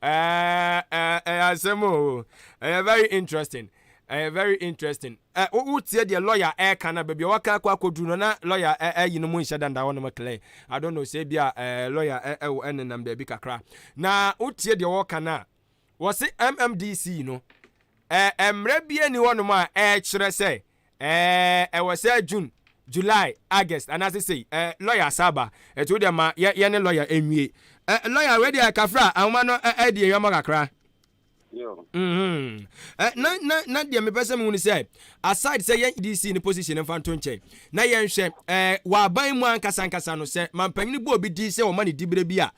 Ɛyɛ asɛm o, ɛyɛ very interesting, ɛyɛ very interesting. Ɛ wotie deɛ lawyer ɛɛka na baabi a waka akɔ akɔduru no na lawyer ɛyi no mu nhyɛ danda hɔ nom clear. I don't know sɛ bi a lawyer ɛwɔ ɛnenam baabi kakra na wotie deɛ wɔka no a wɔse MMDC no mmerɛ bi ani hɔ nom a ɛɛkyerɛ sɛ ɛwɔ sɛ June, July, August anaasɛ sei. Lawyer asaba ɛti wo deɛ ma yɛ ne lawyer ɛnwie. Lawyer wei deɛ kafra ahoma no ɛdi ɛyɔmɔ kakra. Na deɛ mepɛ sɛ mehu ne sɛ aside sɛ yɛn DC ne position mfa nto nkyɛn na yɛnhwɛ wɔ aban mu ankasa ankasa no, sɛ mampanyini bɔ obi din sɛ ɔma ne diberɛ bi a,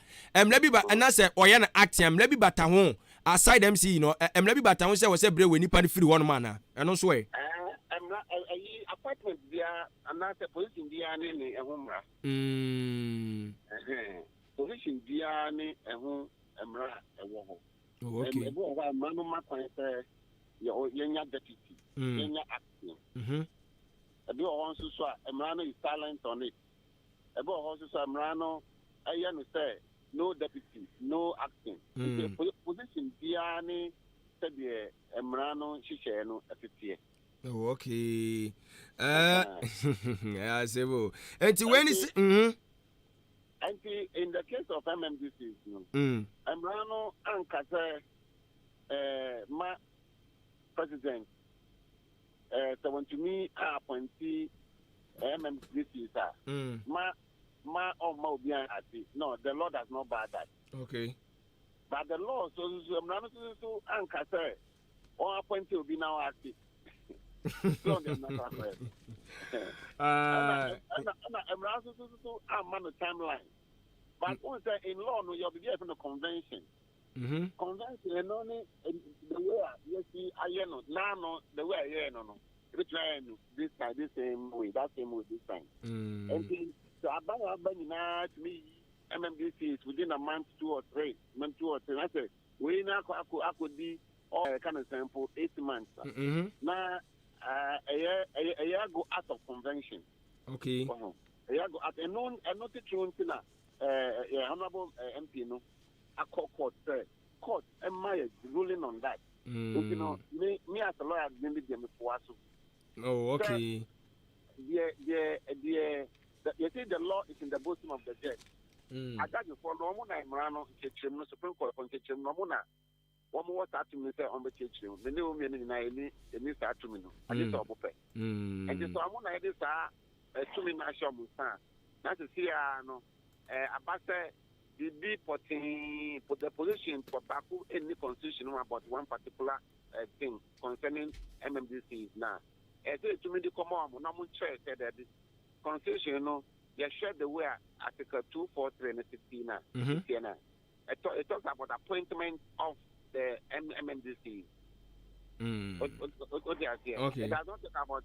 mmerɛ bi ba ɛna sɛ ɔyɛ no acting a, mmerɛ bi bata ho aside MC no, mmerɛ bi bata ho sɛ wɔ sɛ berɛ wɔ nipa no firi hɔnom anaa ɛno nso ɛ? Mmara ɛyi appointment biara anaasɛ position biara ne ne ɛho mmara. Position biara ne ɛho mmara ɛwɔ hɔ. Ebi wɔ hɔ a mmara no ma kwan sɛ yɛnya deputy, yɛnya acting. Ebi wɔ hɔ nso so a mmara no is silent on it. Ebi wɔ hɔ nso so a mmara no ɛyɛ no sɛ no deputy, no acting. Nti position biara ne sɛdeɛ mmara no nhyehyɛeɛ no ɛteteɛ. Oh, okay. Asɛm o. Nti wei ni sɛ. Nti in the case of MMDCs no, mmara no anka sɛ ma president sɛ wɔntumi appoint MMDCs a ma ɔmma obi ate. No, the law does not bar that. But the law so mmara no so anka sɛ wɔn appoint obi na ɔate. So ɔde mmara akɔyɛ ɛna mmara nso so amma no timeline. But wɔn sɛ in law no yɛ ɔbibi a yɛfrɛ no convention. Convention no ne the way a yɛsi ayɛ no naano, the way a yɛyɛ no. Ebetumi ayɛ no this time, this same way, that same way this time. Nti sɛ aban a aba nyinaa tumi yi MMDCs within a month, 2 or 3, month 2 or 3, na sɛ wei na akɔ akɔ akɔdi ɔ ɛka ne sɛn po 8 months a, na ɛyɛ go out of convention. Ɔho ɛyɛ go out. Ɛno titiriw nti na yɛ honourable MP no akɔ court sɛ court ɛma yɛ ruling on that. Nti no me as a lawyer, me deɛ, me foa so. Deɛ yɛsɛ, the law is in the bosom of the judge. Agyagyefoɔ no, wɔn na mmara no nkyerɛkyerɛmu no, Supreme Court nkyerɛkyerɛmu no, wɔn na wɔn wɔ saa tumi sɛ wɔn bɛkyerɛkyerɛ mu. Me ne wɔn mmienu nyinaa yɛni saa tumi no agye sɛ wɔn pɛ. Nti sɛ wɔn na yɛde saa tumi no ahyɛ wɔn nsa a, na sisi ara no aba sɛ biribi pɔtee, the position baako nni constitution mu about one particular thing concerning MMDCs, na ɛsɛ etumi de kɔma wɔn na wɔn kyerɛ sɛ dɛbi, constitution no, yɛhwɛ the way a Article 243 no 16 na 16 na it talks about appointment of the MMDC. O ti aseɛ? Okay. It does not talk about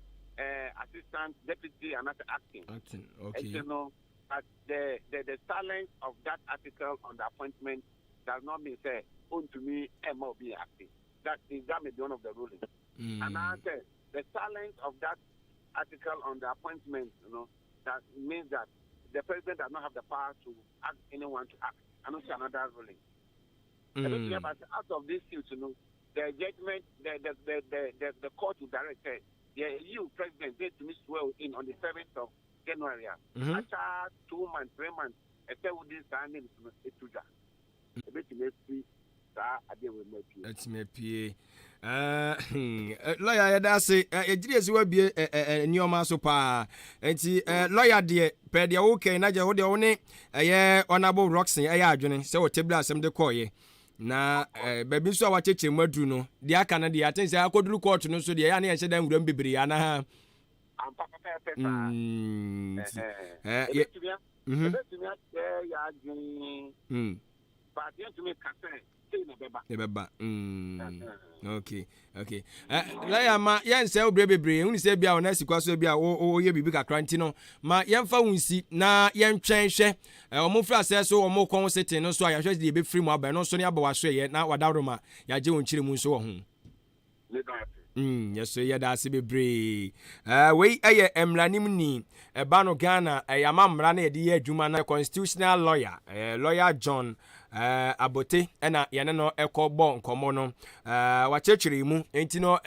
assistant, deputy and not acting. Acting. Okay. Nti no, but the silence of that article on the appointment does not mean sɛ ontumi ɛma obi acting. That may be one of the rulings. And I say the silence of that article on the appointment that means that the president does not have the power to ask anyone to act. I don't see another ruling. But out of this suit, the judgment, the court will direct sɛ, yeah, you president, they to me swear in on the 7th of January. After 2 months, 3 months, ɛsɛ wo di saa names no etu dwa. Ebetumi efi saa adeɛ wɔ mu apue. Atumi apue. Lawyer, yɛda ase. Yɛgyere yɛ sɛ woabie nneɔma so paa. Nti lawyer deɛ, pɛ deɛ wokɛn na gye wo deɛ, wo ne ɛyɛ Honorable Roxon ɛyɛ adwene sɛ wɔte berɛ asɛm de kɔɔyɛ na baabi nso a wakyɛkyerɛ mu aduru no deɛ, aka no deɛ, aten sɛ akɔduru court no so deɛ, ɛyɛ a ne yɛnhyɛ da nwuram bebree anaa? Ampa, pɛpɛɛpɛ saa. Nti Ebetumi akyerɛ yɛ adwene, but yɛntumi ka sɛ sei na ɛbɛba. Ɛbɛba. Okay, lawyer, ma yɛnsɛ wo berɛ bebree. Hunu sɛ bia wo na asi kwa so bi a woyɛ biribi kakra, nti no ma yɛmfa wo nsi na yɛntwɛn hwɛ ɔmo firi asɛ so ɔmo kɔn sitting no so a, yɛahwɛ deɛ ɛbɛfiri mu aba. Ɛno nso ne aba w'aso ɛyɛ na wadaworo ma yɛagye wo nkyerɛ mu nso wɔ ho. Ne da ase. Yɛso yɛda ase bebree. Wei ɛyɛ mmaranim ni ɛba no Ghana, ɛyɛ ama mmara no yɛde yɛ adwuma no, constitutional lawyer, Lawyer John Abote, ɛna yɛne no ɛkɔ bɔ nkɔmmɔ no. Wakyerɛkyerɛ mu nti no,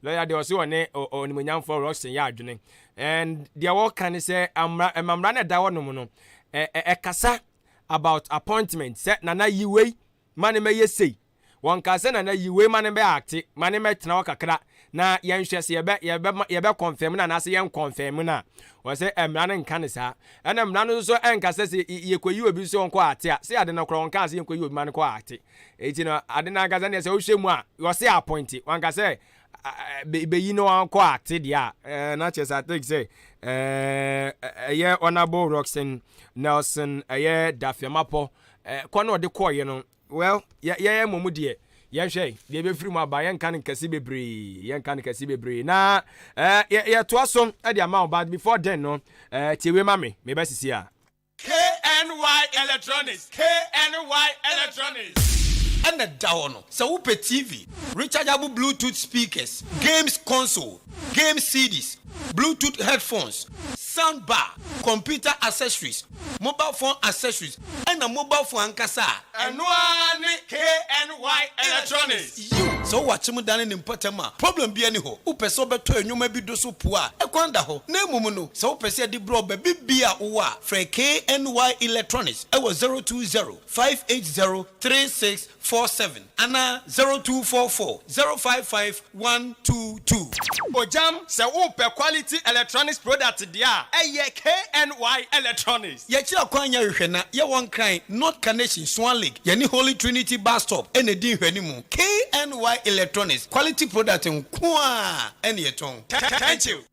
lawyer deɛ, ɔse ɔne ɔnimonyamfoɔ Roxon yɛ adwene, and deɛ wɔka ne sɛ mmara mmara no ɛda hɔnom no ɛkasa about appointment sɛ nana yi wei ma ne mɛyɛ sei. Wɔn ka sɛ nana yi wei ma ne bɛ act, ma ne mɛtena hɔ kakra na yɛnhwɛ sɛ yɛbɛ confirm na anaasɛ yɛn confirm na wɔ sɛ mmara no nka ne saa. Ɛna mmara no nso ɛnka sɛ yɛkɔyi obi nso nkɔ act a sɛ ade no korɔ, wɔn ka sɛ yɛnkɔyi obi ma no kɔ act. Eti no ade no ankasa neɛ sɛ wohwɛ mu a, wɔsɛ appoint, wɔn ka sɛ bɛyi no wankɔ act deɛ a, na kyerɛ sɛ I think sɛ ɛyɛ Honourable Roxon Nelson ɛyɛ Dafeamekpor kɔ na ɔde kɔɔyɛ no. Well, yɛyɛ mmom deɛ, yɛnhwɛ deɛ ɛbɛfiri mu aba. Yɛnka no nkɛse bebree, yɛnka no kɛse bebree na yɛtoa so de ama wo. But before then no, tie wei ma me mebɛsisi a KNY Electronics, KNY Electronics. Ɛna da hɔ no sɛ wopɛ TV, rechargeable Bluetooth speakers, games console, game CDs, Bluetooth headphones, sound bar, computer accessories, mobile phone accessories, ɛna mobile phone ankasa a, ɛno ara ne KNY Electronics. Yiw, sɛ wowɔ akyem dane ne mpɔtam a, problem bi ani hɔ. Wopɛ sɛ wobɛtɔ nnwoma bi do so po a, ɛkwan da hɔ. Na mmom no, sɛ wopɛ sɛ yɛde brɛ wo baabi bi a wowɔ a, frɛ KNY Electronics ɛwɔ 020 580 3647 anaa 0244 055 122. Ogyam, sɛ wopɛ quality electronics product deɛ a, ɛyɛ KNY Electronics. Yɛkyerɛ kwan nyɛ hwehwɛ na yɛwɔ Nkran, North Kaneshie, Swan Lake, yɛne Holy Trinity bus stop ɛna di nhwɛne mu. KNY Electronics, quality product nko a ɛne yɛtɔn. Thank you.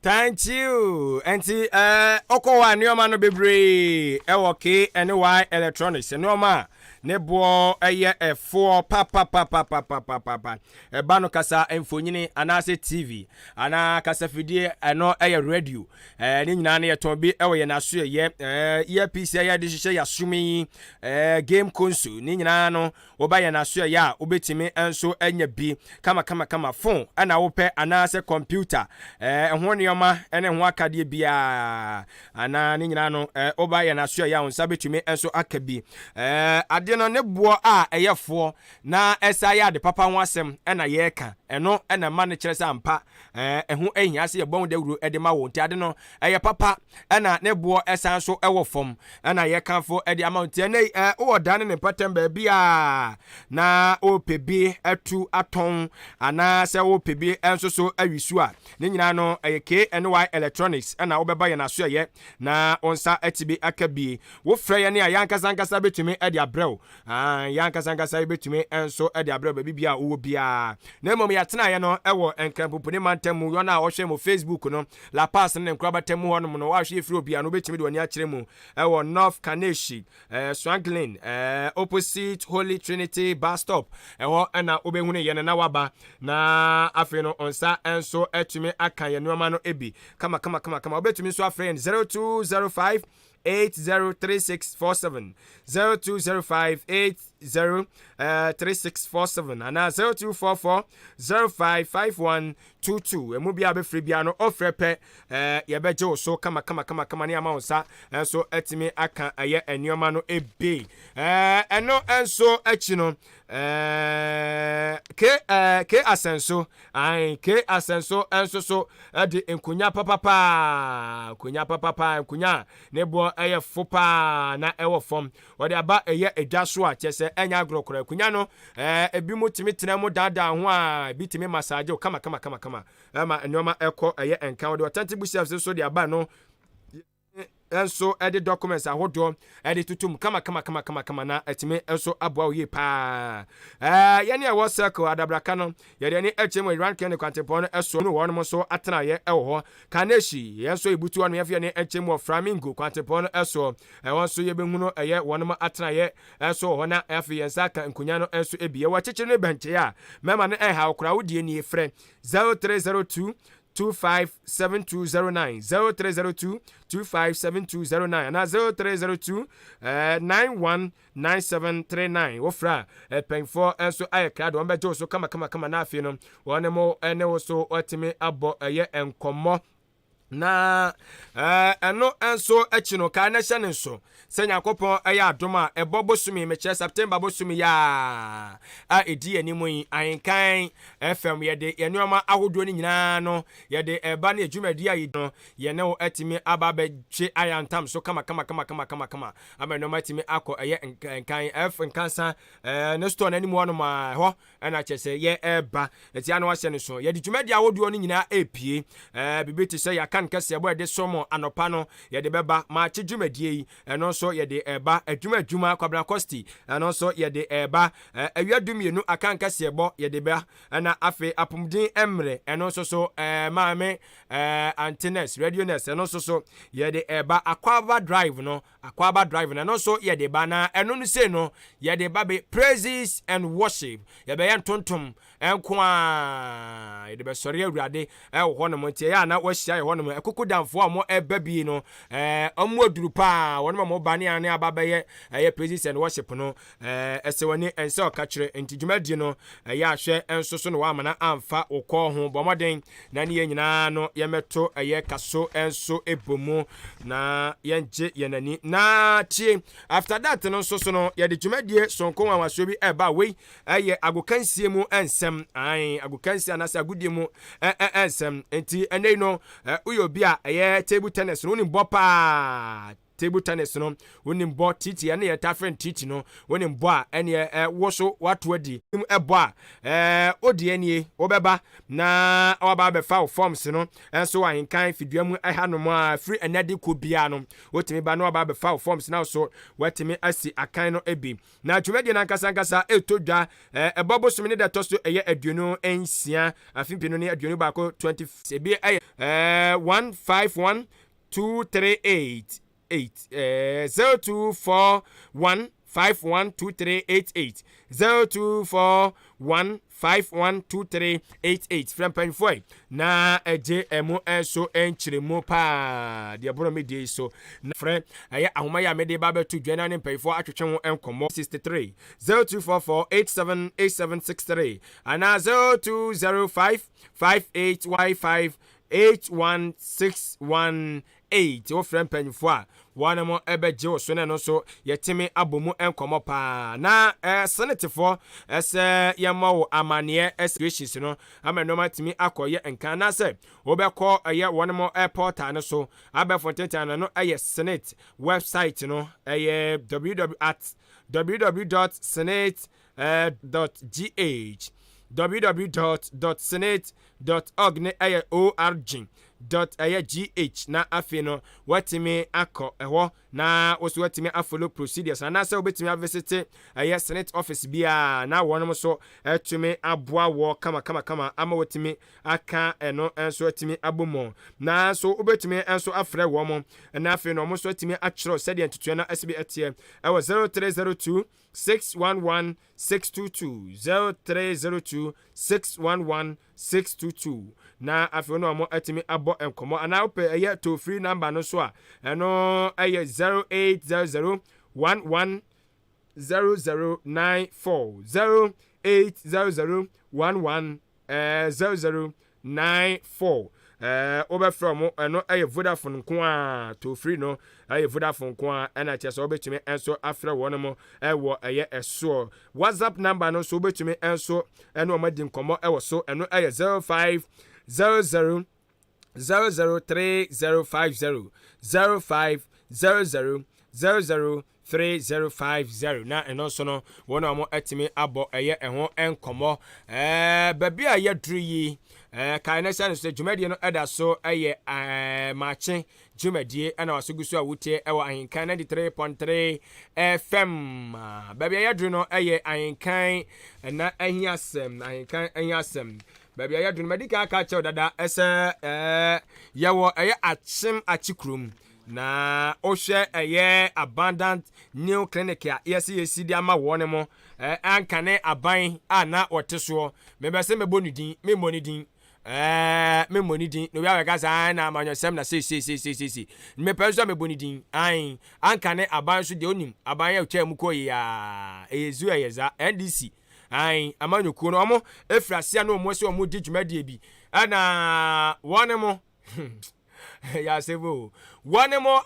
Thank you. Nti ɔkɔ hɔ a, nneɛma no bebree ɛwɔ KNY Electronics. Nneɛma a Ne boɔ yɛ ɛfoɔ papapapapapapa. Ɛba no kasa mfonyini anaasɛ TV anaa kasafidie, ɛno yɛ radio. Ne nyinaa no yɛtɔn bi wɔ yɛn aso yɛ earpiece a yɛde hyehyɛ yɛasom yi, game console, ne nyinaa no woba yɛn aso yɛ a, wobɛtumi nso anya bi kama kama kama. Phone ɛna wopɛ anaasɛ computer, ɛho nneɛma ɛne ho akadeɛ biara anaa ne nyinaa no, woba yɛn aso yɛ a, wo nsa bɛtumi nso aka bi. Adeɛ no ne boɔ a ɛyɛ foɔ na ɛsa yɛ ade papa ho asɛm ɛna yɛreka. Ɛno ɛna ma no kyerɛ sɛ ampa ɛho ahia sɛ yɛbɔ ho dawuro ɛde ma wo. Nti ade no ɛyɛ papa ɛna ne boɔ ɛsan so ɛwɔ fam ɛna yɛkamfo ɛde ama wo. Nti ɛnɛ yi wowɔ dan ne ne mpɔtam baabi a na wopɛ bi atu atɔn anaasɛ wopɛ bi nso so awi so a, ne nyinaa no ɛyɛ KNY Electronics ɛna wobɛba yɛn aso ɛyɛ na wo nsa ati bi aka bi. Wofrɛ yɛn a, yɛn ankasa ankasa bɛtumi ɛde abrɛ wo. Yɛn ankasa ankasa bɛtumi nso ɛde abrɛ wo baabi bia a wowɔ biara. Na mmom yɛatenaeɛ no ɛwɔ Nkranpoponi mantam mu. Yɔn a wɔhwɛ mu Facebook no, La Paz ne ne nkorabata mu hɔnom no, wɔahwɛ yɛfiri obiara no, wobɛtumi de w'ani akyerɛ mu ɛwɔ North Kaneshie, Swanglin, opposite Holy Trinity bus stop. Ɛhɔ ɛna wobɛhunu yɛn na waba na afei no nsa nso atumi aka yɛn nneɛma no bi kama kama kama kama. Wobɛtumi nso afrɛ yɛn 0205 803647, 0205 80 3647 anaa 0244 055122. Emu bi a bɛfiri bia no, ɔfrɛ pɛ, yɛbɛgye wo so kama kama kama kama ne ama wo nsa nso atumi aka ɛyɛ nneɛma no ebi. Ɛno nso akyi no, ke asɛnso ae ke asɛnso nso so ɛde nkonya papapaa, nkonya papapaa, nkonya a ne boɔ ɛyɛ fo paa na ɛwɔ fam, wɔde aba ɛyɛ edwa so a kyerɛ sɛ ɛnyɛ agorɔ koraa. Nkonya no, ebi mu tumi tena mu daadaa ho a, ebi tumi massage wo kama kama kama kama ɛma nneɛma ɛkɔ ɛyɛ nka. Wɔde authentic bookshelves nso de aba no nso ɛde documents ahodoɔ ɛde tutum kama kama kama kama kama na ɛtumi nso aboa wo yie paa. Yɛne ɛwɔ Circle Adabraka no, yɛde ani akyerɛ mu Iran Kene kwantempɔn no ɛso no, wɔnom nso atenaeɛ ɛwɔ hɔ. Kaneshie, yɛn nso yɛbutu hɔ no, yɛmfa yɛne akyerɛ mu wɔ Flamingo kwantempɔn no ɛsoɔ. Ɛhɔ nso yɛbɛhunu ɛyɛ wɔnom atenaeɛ ɛso wɔ hɔ na afei yɛn nsa aka nkonya no nso bi. Yɛwɔ akyekyere ne bɛnkyɛe a mɛma no ɛnha wo koraa. Wodie nie, frɛ 0302 257209, 0302 257209 anaa 0302 919739. Wofrɛ a, mpanyinfoɔ nso ayɛ krado, wɔn bɛgye wo so kama kama kama na afei no wɔn mo ne wo so wɔatumi abɔ ɛyɛ nkɔmmɔ. Na ɛno nso akyi no, kae na hyɛ ne nso sɛ Nyankopɔn ɛyɛ adom a, ɛbɔ bosome, mekyerɛ September bosome yi a ɛdi anim yi, Ahenkan FM yɛde yɛn nneɛma ahodoɔ no nyinaa no yɛde ɛba ne adwumadi a yɛdi no, yɛne wo atumi aba abɛtwe ayantam so kama kama kama kama kama kama ama nneɛma atumi akɔ ɛyɛ nkan F nkansa ne store no anim hɔnom a ɛhɔ ɛna kyerɛ sɛ yɛ ɛba ɛti ano ahyɛ no so. Yɛde dwumadi ahodoɔ no nyinaa ɛpie biribi te sɛ yɛaka no kɛseɛ bɔ yɛde som anɔpa no, yɛde bɛba maakye dwumadie yi, ɛno nso yɛde ɛba adwuma adwuma Kwabena Kɔsti, ɛno nso yɛde ɛba awia 12 aka nkɛseɛ bɔ yɛde ba. Ɛna afei apomuden mmerɛ, ɛno nso so maame ante nurse, radio nurse, ɛno nso so yɛde ɛba. Akwaba Drive no, Akwaba Drive no, ɛno nso yɛde ba. Na ɛno no sei no yɛde ba bɛ praises and worship, yɛbɛyɛ ntontom nko a yɛde bɛsɔre Awurade ɛwɔ hɔnom. Nti ɛyɛ a na wɔahyia yɛ hɔnom. Ɛkoko damfoɔ a wɔn ɛba bi no, ɔmo aduru paa, wɔn a wɔn ba ne ane aba bɛyɛ ɛyɛ praises and worship no, ɛsɛ wɔn ani ɛnsɛ ɔka kyerɛ. Nti dwumadie no ɛyɛ ahwɛ nso so na wɔamana amfa wɔ kɔɔ ho. Bɔ mmɔden na ne yɛn nyinaa no yɛmɛto ɛyɛ kaso nso ɛbɔ mu na yɛngye yɛn ani. Na tie, after that no nso so no, yɛde dwumadie sonko nwanwasoɔ bi ɛba. Wei ɛyɛ agokansie mu nsɛm, ae, agokansie anaasɛ agodie mu nsɛm. Nti ɛnɛ yi no, woyɛ obi a ɛyɛ table tennis no wonim bɔ paa, table tennis no wonim bɔ titi, ɛne yɛ ta frɛ no titi no wonim bɔ a, ɛneɛ wo so wato adi ɛbɔ a, wodi anie, wobɛba na waba abɛfa wo forms no nso wɔ Ahenkan fidua mu ɛhanom a firi ɛnɛ de kɔ biara no, wotumi ba na waba abɛfa wo forms na so watumi asi akan no bi. Na dwumadie no ankasa ankasa ɛretɔ dwa ɛbɔ bosome ne da ɛtɔ so ɛyɛ 26, afe 2021, 20 ebi ɛyɛ 151 238 8 0241. 512388, 0241 512388. Frɛ mpanyinfoɔ yi na ɛgye ɛmo nso nkyerɛmu paa deɛ ɛboro me deɛ yi so. Na frɛ ɛyɛ ahoma yi a mede ba bɛto dwa na ne mpanyinfoɔ atwetwe ho nkɔmmɔ. 63 0244 87 8763 anaa 0205 5815 8161 8. Wofrɛ mpanyinfoɔ a, wɔn mo bɛgye wo so na ɛno nso yɛtumi abɔ mu nkɔmmɔ paa. Na senetefoɔ sɛ yɛmmɔ wo amaneɛ situations no ama nneɛma atumi akɔyɛ nka, anaasɛ wobɛkɔ ɛyɛ wɔn mo portal no so abɛfo ntentan no no, ɛyɛ Senate website no, ɛyɛ www at www.senate.gh, www.senate.org ne ɛyɛ org dot ɛyɛ gh. Na afei no watumi akɔ ɛhɔ na woso watumi afollow procedures, anaasɛ wobɛtumi avisit ɛyɛ Senate office biara na wɔnom nso atumi aboa wɔ kama kama kama ama watumi aka ɛno nso atumi abɔ mu. Na nso wobɛtumi nso afrɛ wɔn na afei no wɔn nso atumi akyerɛw sɛdeɛ ntutuo no asi bi ɛteɛ ɛwɔ 0302 611 622, 0302 611 622. Na afei no wɔn atumi abɔ nkɔmmɔ, anaa wopɛ ɛyɛ toll free number no so a, ɛno ɛyɛ 0800 11 0094, 0800 11 0094. Wobɛfrɛ mo, ɛno ɛyɛ Vodafone nko a, toll free no ɛyɛ Vodafone nko a, ɛna kyerɛ sɛ wobɛtumi nso afrɛ wɔn mo ɛwɔ ɛyɛ ɛsoɔ. WhatsApp number no nso, wobɛtumi nso ɛne wɔn adi nkɔmmɔ ɛwɔ so. Ɛno ɛyɛ 0500 003050, 0500 003050. Na ɛno nso no wɔn a wɔn atumi abɔ ɛyɛ ɛho nkɔmmɔ. Baabi a yɛduru yi, kae ne sɛ no sɛ dwumadie no ɛda so ɛyɛ maakye dwumadie, ɛna waso gu so a wotie ɛwɔ Ahenkan 93.3 FM. Baabi a yɛduru no ɛyɛ Ahenkan ɛna ɛhi asɛm, Ahenkan ɛhi asɛm. Baabi a yɛduru no, madi kan aka kyerɛw dada ɛsɛ yɛwɔ ɛyɛ Akyem Akyi kurom. Na wohwɛ ɛyɛ abandoned new clinic a yɛsi yɛsi de ama wɔn mo ankane aban a na wɔte soɔ. Mebɛ sɛ mɛbɔ ne din, memmɔ ne din, memmɔ ne din na obi abɛka saa na amanyɔsɛm na seesieseesiesie. Mepɛ nso a mɛbɔ ne din an ankane aban so deɛ, onim aban a otwa mu kɔ yi a ɛyɛ zu, ɛyɛ za NDC an amanyɔkuo no. Ɔmo efiri aseɛ na ɔmo sɛ ɔmo di dwumadie bi, ɛna wɔn mo yɛasɛm o, wɔne mo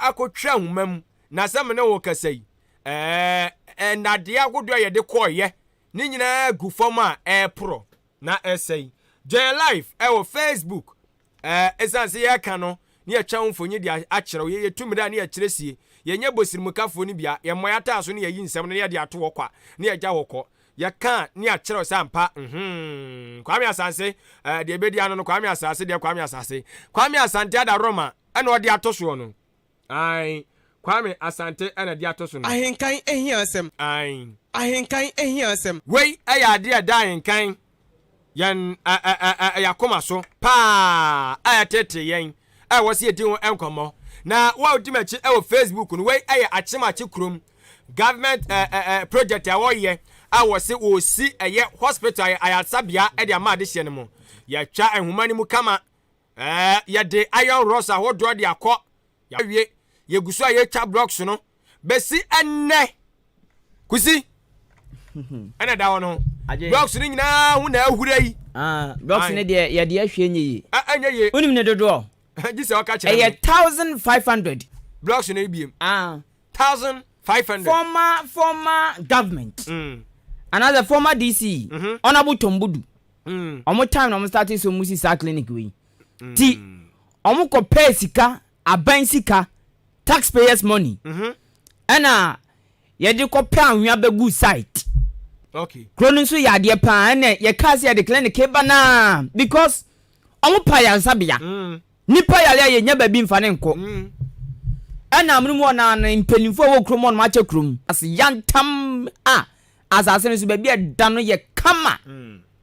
akɔtwa ahoma mu. Na sɛ me ne wo kasa yi, nnadeɛ ahodoɔ a yɛde kɔɔyɛ ne nyinaa gu fam a ɛreporɔ na ɛsɛe. Join live ɛwɔ Facebook. Ɛsiane sɛ yɛreka no ne yɛtwa wo mfonyi de akyerɛw, yɛyɛ tumi a ne yɛkyerɛ sie. Yɛnyɛ bosirimkafoɔ no bia yɛmmɔ yɛataa so ne yɛyi nsɛm no ne yɛde ato hɔ kwa ne yɛgya hɔ kɔ. Yɛka ne akyerɛw sɛ ampa Kwame Asante, deɛ ɛbɛdi ano no, Kwame Asase deɛ, Kwame Asase, Kwame Asante ada Roma ɛna ɔde ato soɔ no. Ae, Kwame Asante ɛna de ato so no. Ahenkan ehia asɛm. Ae. Ahenkan ehia asɛm. Wei ɛyɛ adeɛ a ɛda ahenkan yɛn ɛyɛ akoma so paa a ɛtete yɛn a ɛwɔ sɛ yɛdi ho nkɔmmɔ. Na wo a wodi m'akyi ɛwɔ Facebook no, wei ɛyɛ Akyemakye kurom government project a wɔyɛ a wɔse wɔsi ɛyɛ hospital, ayaresabea ɛde ama adehyeɛ no mu. Yɛatwa nhoma no mu kama, yɛde iron rods ahodoɔ de akɔ, yɛawie, yɛgu so a yɛtwa blocks no bɛsi ɛnnɛ kusi ɛna da hɔ no, blocks no nyinaa ho na ahura yi. Ah, blocks no deɛ, yɛde ahwie nyɛ yie. Ɛnyɛ yie. Wonim ne dodoɔ? Gye sɛ ɔka kyerɛ. Ɛyɛ 1500. Blocks no biem. Ah. 1500. Former government anaasɛ former DC, Honourable Tom Budu, ɔmo time na ɔmo start so mu si saa clinic wei. Ti ɔmo kɔ pɛɛ sika, aban sika, taxpayers money, ɛna yɛde kɔ pɛ anwea bɛgu site. Kuro no nso yɛ adeɛ paa, ɛnna yɛkaa sɛ yɛde clinic ba naa because ɔmo pa yaresabea. Nipa yare a, yɛnya baabi nfa ne nkɔ. Ɛna amono mu ɔna no, mpanimfoɔ a wɔwɔ kurom hɔnom akyɛ kurom ase yantam a asase no so baabi a ɛda no yɛ kama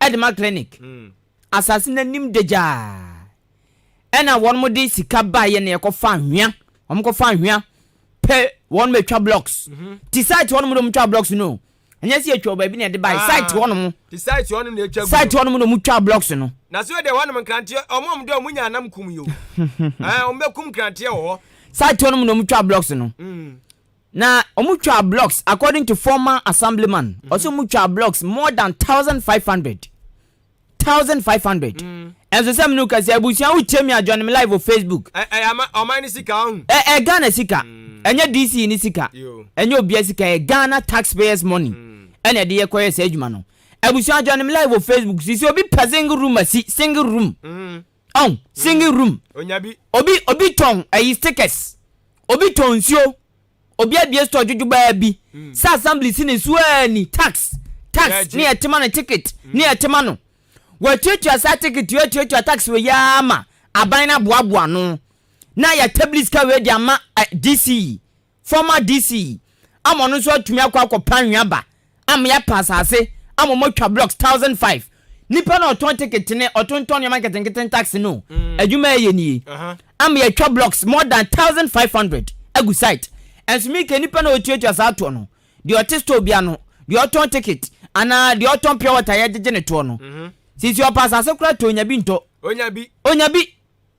ɛde ma clinic. Asase n'anim dagyaa, ɛna wɔn de sika baeɛ na yɛkɔfa anwea, wɔn kɔfa anwea. kɔpɛ wɔn atwa blocks. Ti site hɔnom na wɔn twa blocks no. Ɛnyɛ sɛ yɛtwa wɔ baabi na yɛde bae. Ah, Site hɔnom. Ti site hɔnom na ɛtwa gu Site no. hɔnom na wɔn twa blocks no. Na so deɛ hɔnom nkranteɛ ɔmo a ɔmo de ɔmo nya anam kum yi o. Ɛɛ ɔmo bɛ kum nkranteɛ wɔ hɔ. Site hɔnom na wɔn twa blocks no. Na wɔn twa blocks according to former assemblyman. Ɔsɛ wɔn twa blocks more than 1,500. 1,500. Ɛnso sɛ mene kasa abusua wotie mi a join me live wɔ Facebook. Ɛyɛ ama ɔman ne sika ɔho. Ɛ ɛ Ghana sika. Ɛnyɛ DC ni sika. Ɛnyɛ obia sika ɛyɛ Ghana taxpayers money. Ɛna ɛde yɛ kɔyɛ saa adwuma no. Abusua join me live wɔ Facebook sisi obi pɛ single room asi single room. Ɔn single room. Onya bi. Obi obi tɔn ɛyi stickers. Obi tɔn nsuo. Obi abie store dwodwo baa bi. Sɛ assembly si ne so aa ni tax tax ne yɛ tema no ticket ne yɛ tema no. Watuatua saa ticket wei atuatua tax wei aa ma aban no aboaboa ano na yɛ tabli sika wei de ama DCE former DCE ama ɔno nso atumi akɔ akɔpɛ anwea ba ama yɛapɛ asase ama ɔmo atwa blocks 1,500. Nipa na ɔtɔn ticket ne ɔtontɔn nneɛma nketenkete tax no adwuma ɛyɛ nie ama yɛatwa blocks more than 1,500 agu site. Ɛnso mi ke nipa na ɔtuatua saa toɔ no, deɛ ɔte store bia no, deɛ ɔtɔn ticket anaa deɛ ɔtɔn pure water yɛgyegye ne toɔ no, sisi ɔpɛ asase koraa tɔ onya bi ntɔ. Onya bi. Onya bi.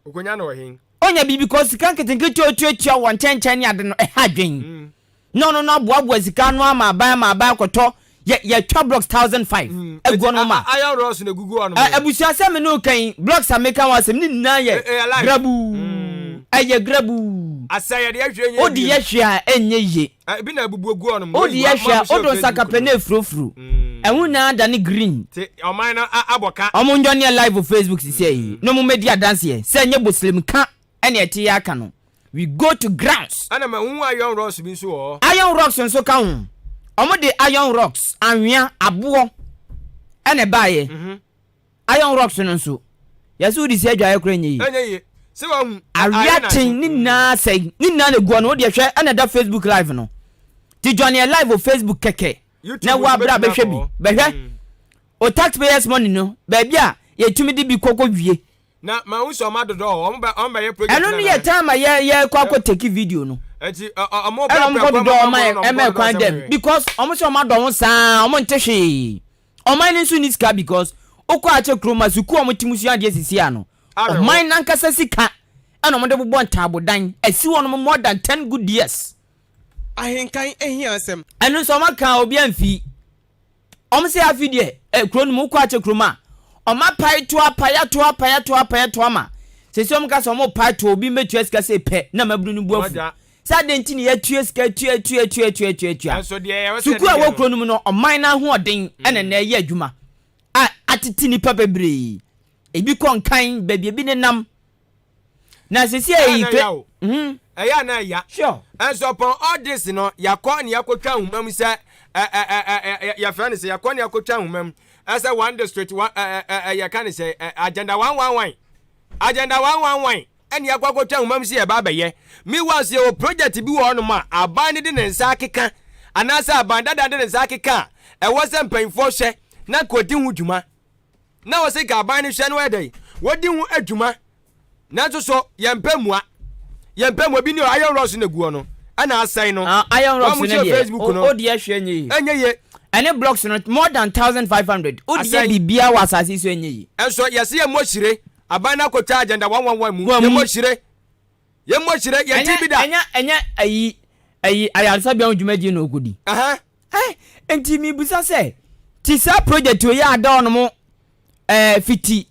Okonya na ɔhen. Onya bi because sika nketenkete otuatua wɔ nkyɛnkyɛn ne ade no ɛha adwen. Na ɔno no aboaboa sika no ama aban ama aban akɔtɔ yɛ yɛtwa blocks 1,500 agu ɔno ma. Iron rods na egugu ɔno. Abusua sɛ me ne wo kan blocks a meka ho asɛm ne nyinaa yɛ grabuu. Ɛyɛ grabuu. Asɛ yɛde yɛ hwɛ nyɛ Wode yɛ hwɛ a ɛnyɛ yie. Ebi na abubu egu ɔno. Wode yɛ hwɛ a wode nsa kapɛ na efurofuro. Ɛho nyinaa da ne green. Te ɔman no abɔ ka. Ɔmo njɔ ne live wɔ Facebook sisi yi na ɔmo mɛdi adanseɛ sɛ ɛnyɛ bosrem ka ɛna ɛte yɛ aka no. We go to grounds. Ɛna ma hu iron rods bi nso wɔ hɔ. Iron rocks nso ka ho. Ɔmo de iron rocks, anwea, aboɔ ɛna ɛbaayɛ. Iron rocks no nso, yɛsɛ wode si adwaeɛ koraa ɛnyɛ yie. Ɛnyɛ yie. Sɛ wahu. Awia ten ne nyinaa sɛe, ne nyinaa na egu hɔ no, wodeɛ hwɛ ɛna ɛda Facebook live no. Ti join yɛ live wɔ Facebook kɛkɛ na wo abere a bɛhwɛ bi. Bɛhwɛ o taxpayers money no, baabi a yɛtumi de bi kɔkɔ wie. Na ma hu sɛ ɔmo adodɔ hɔ, ɔmo bɛ ɔmo bɛyɛ project Ɛno no yɛ time a yɛ yɛ kɔ akɔ take video no. Eti ɔmo Ɛna ɔmo kɔ dodɔ ɔmo ayɛ ɛmɛ kwan dɛm because ɔmo sɛ ɔmo adɔ ho saa ɔmo nte hwee. Ɔman no nso ni sika because okɔ akyɛ kurom a sukuu ɔmo te mu sua adeɛ sisi ano. Ɔman nankasa sika ɛna ɔmo de bobɔ ntaabodan asi hɔ nom more than 10 good years. Ahenkan ehia asɛm. Ɛno nso ɔmo aka obi amfi. Ɔmo sɛ afi deɛ ɛ kuro no mu wokɔ akyɛ kurom a ɔmo apae to apae ato apae ato apae ato ama sɛsi ɔmo ka sɛ ɔmo pae to obi mɛtua sika sɛ pɛ na mabunu no bu afu sɛ adɛn nti ne yɛatua sika atua atua atua atua atua atua sukuu a ɛwɔ kuro no mu no ɔman no ahoɔden ɛna na ɛyɛ adwuma a atete nipa bebree ebi kɔ nkan baabi ebi nenam na sɛsi ɛyi kle ɛyɛ na ɛya sure ɛnso upon all this no yakɔ ne yakɔtwa ahoma mu sɛ yɛfrɛ no sɛ yakɔ ne yakɔtwa ahoma mu ɛsɛ one district one yɛka ne sɛ agenda 111, agenda 111 ɛne yakɔ akɔtwa ahoma mu sɛ yɛba abɛyɛ. Meanwhile sɛ yɛwɔ project bi wɔ hɔnom a aban no de ne nsa akeka anaasɛ aban dada de ne nsa akeka a ɛwɔ sɛ mpanyinfoɔ hwɛ na kɔdi ho dwuma na wɔ sɛ ka aban no hwɛ no ɛdɛ wɔdi ho adwuma, nanso so yɛmpɛ mua yɛmpɛ mua bi ne iron rods na egu hɔ no ɛna asɛn no. Iron rods no deɛ Facebook no o deɛ hwɛ nye yie. Ɛnyɛ yie. Ɛne blocks no more than 1,500 o deɛ biribiara wɔ asase so ɛnyɛ yie. Ɛnso yɛsi yɛ mmɔ hyire aban no akɔtwa agenda 111 mu yɛ mmɔ hyire yɛ mmɔ hyire yɛn ti bi da. Ɛnyɛ ɛnyɛ ayi ayi ayaresabea ho dwumadie na okodi. Ɛ nti mi bisa sɛ ti saa project o yɛ ada ɔnom ɛɛ fiti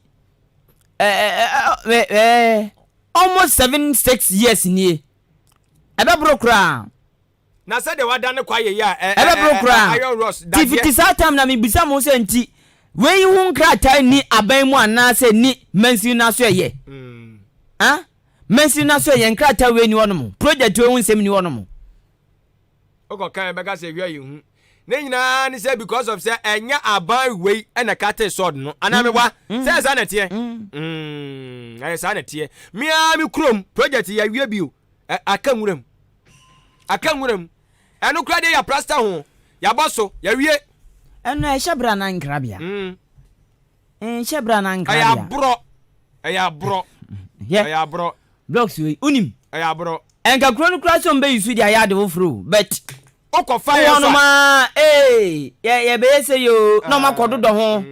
ɛɛ ɛɛ almost 7, 6 years nie ɛbɛboro koraa. Na sɛdeɛ wada ne kwa yɛ yi a ɛ ɛbɛboro koraa iron rods ti fiti saa time na mebisa mo sɛ nti wei ho nkrataa ni aban mu anaasɛ ni mansini no so ɛyɛ ah mansini no so ɛyɛ nkrataa wei ni hɔ nom, project wei ho nsɛm ni hɔ nom. Wokɔ kan bɛka sɛ wia yɛ hu ne nyinaa ne sɛ because of sɛ ɛnyɛ aban wei ɛna cut sod no anaa mewa sɛ saa na ɛteɛ, ɛyɛ saa na ɛteɛ. Mea me kurom project yɛawie bio, aka nwuram aka nwuram ɛno kora deɛ yɛ plaster ho yɛabɔ so yɛawie. Ɛno ɛhyɛ berɛ anaa nkrabea nhyɛ berɛ anaa ɛyɛ nkrabea. Aborɔ ɛyɛ aborɔ. Yɛ ɛyɛ aborɔ. Blocks wei wonim ɛyɛ aborɔ. Ɛnka kuro no koraa sɛ ɔmo bɛyi so de ayɛ ade foforɔ o but Wokɔ fa yɛ wowɔ so nom a. aa ee yɛ yɛbɛyɛ sei oo na ɔmo akɔ dodɔ ho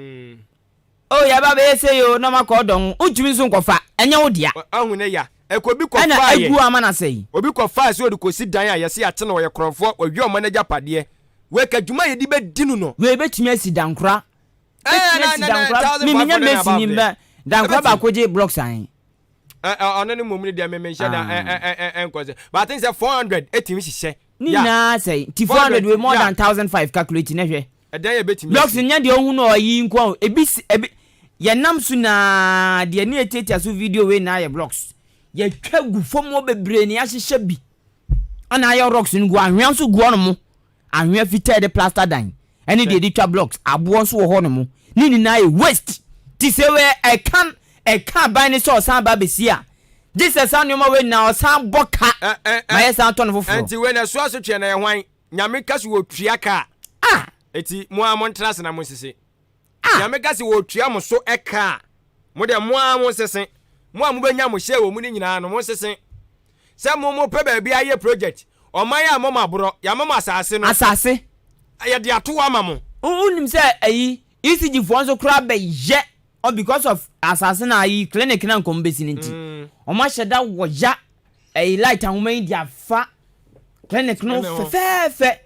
oo yɛba bɛyɛ sei oo na ɔmo akɔ dodɔ ho wontumi nso nkɔfa ɛnyɛ wo dea. Ahu ne ya. Ɛkɔ obi kɔ Ɛna faa yɛ. agu ama no asɛe. Obi kɔ faa sɛ ɔde kɔsi dan a yɛse yɛate no ɔyɛ korɔmfoɔ wawia ɔman agyapadeɛ. Wei ka dwuma a yɛde bɛdi no no. Wei bɛtumi asi dankora. Ɛɛ Bɛtumi na asi na na dankora. 1500 Me menya and mason above ni deɛ. mɛ dankora Ɛbɛtumi. baako gye blocks ahe? Ɛ ɛ ɔno ne mmom no deɛ me menhyɛ da ɛ ɛ ɛ ɛ nkɔ sɛ but I think sɛ 400 ɛtumi hyehyɛ. Ne Yeah. nyinaa sɛe. Nti 400 wei more yeah. than 1005 calculate na hwɛ. Ɛdɛn yɛ bɛtumi Blocks asi. nyɛ deɛ wohu no ɔyi nko a o. Ebi si ebi yɛnam so nyinaa deɛ ne yɛtiatia so video wei nyinaa yɛ blocks. Yɛtwa gu fam hɔ bebree na yɛahyehyɛ bi. Ɛna ayɛ rocks no gu anhwea nso gu hɔnom. Anhwea fitaa yɛde plaster dan ɛne deɛ yɛde twa blocks aboɔ nso wɔ hɔnom. Ne nyinaa yɛ waste. Nti sɛ wei ɛka ɛka aban no sɛ ɔsan ba abɛsi a gye sɛ saa nneɛma wei nyinaa ɔsan bɔ ka Ɛ ɛ ma ɛ yɛsan tɔ no foforɔ. ɛnti wei na ɛso asotweɛ na ɛyɛ hwan? Nyame ka se wɔtua ka a, Ah! eti mo ara montra ase na monsese. Ah! Nyame ka se wɔtua mo so ka a, mo deɛ mo ara monsese. Mo a mobɛnya mo share wɔ mu no nyinaa no, monsese. Sɛ mo mopɛ baabi ayɛ project, ɔman a moma borɔ, yɛama mo asase no. Asase. Yɛde ato hɔ ama mo. Wonim sɛ ayi, ECG foɔ nso koraa bɛyɛ, oh, because of asase no ayi, clinic no a nka wɔbɛsi no nti, wɔn ahyɛ da wɔya ɛyi light ahoma yi de afa clinic no fɛfɛɛfɛ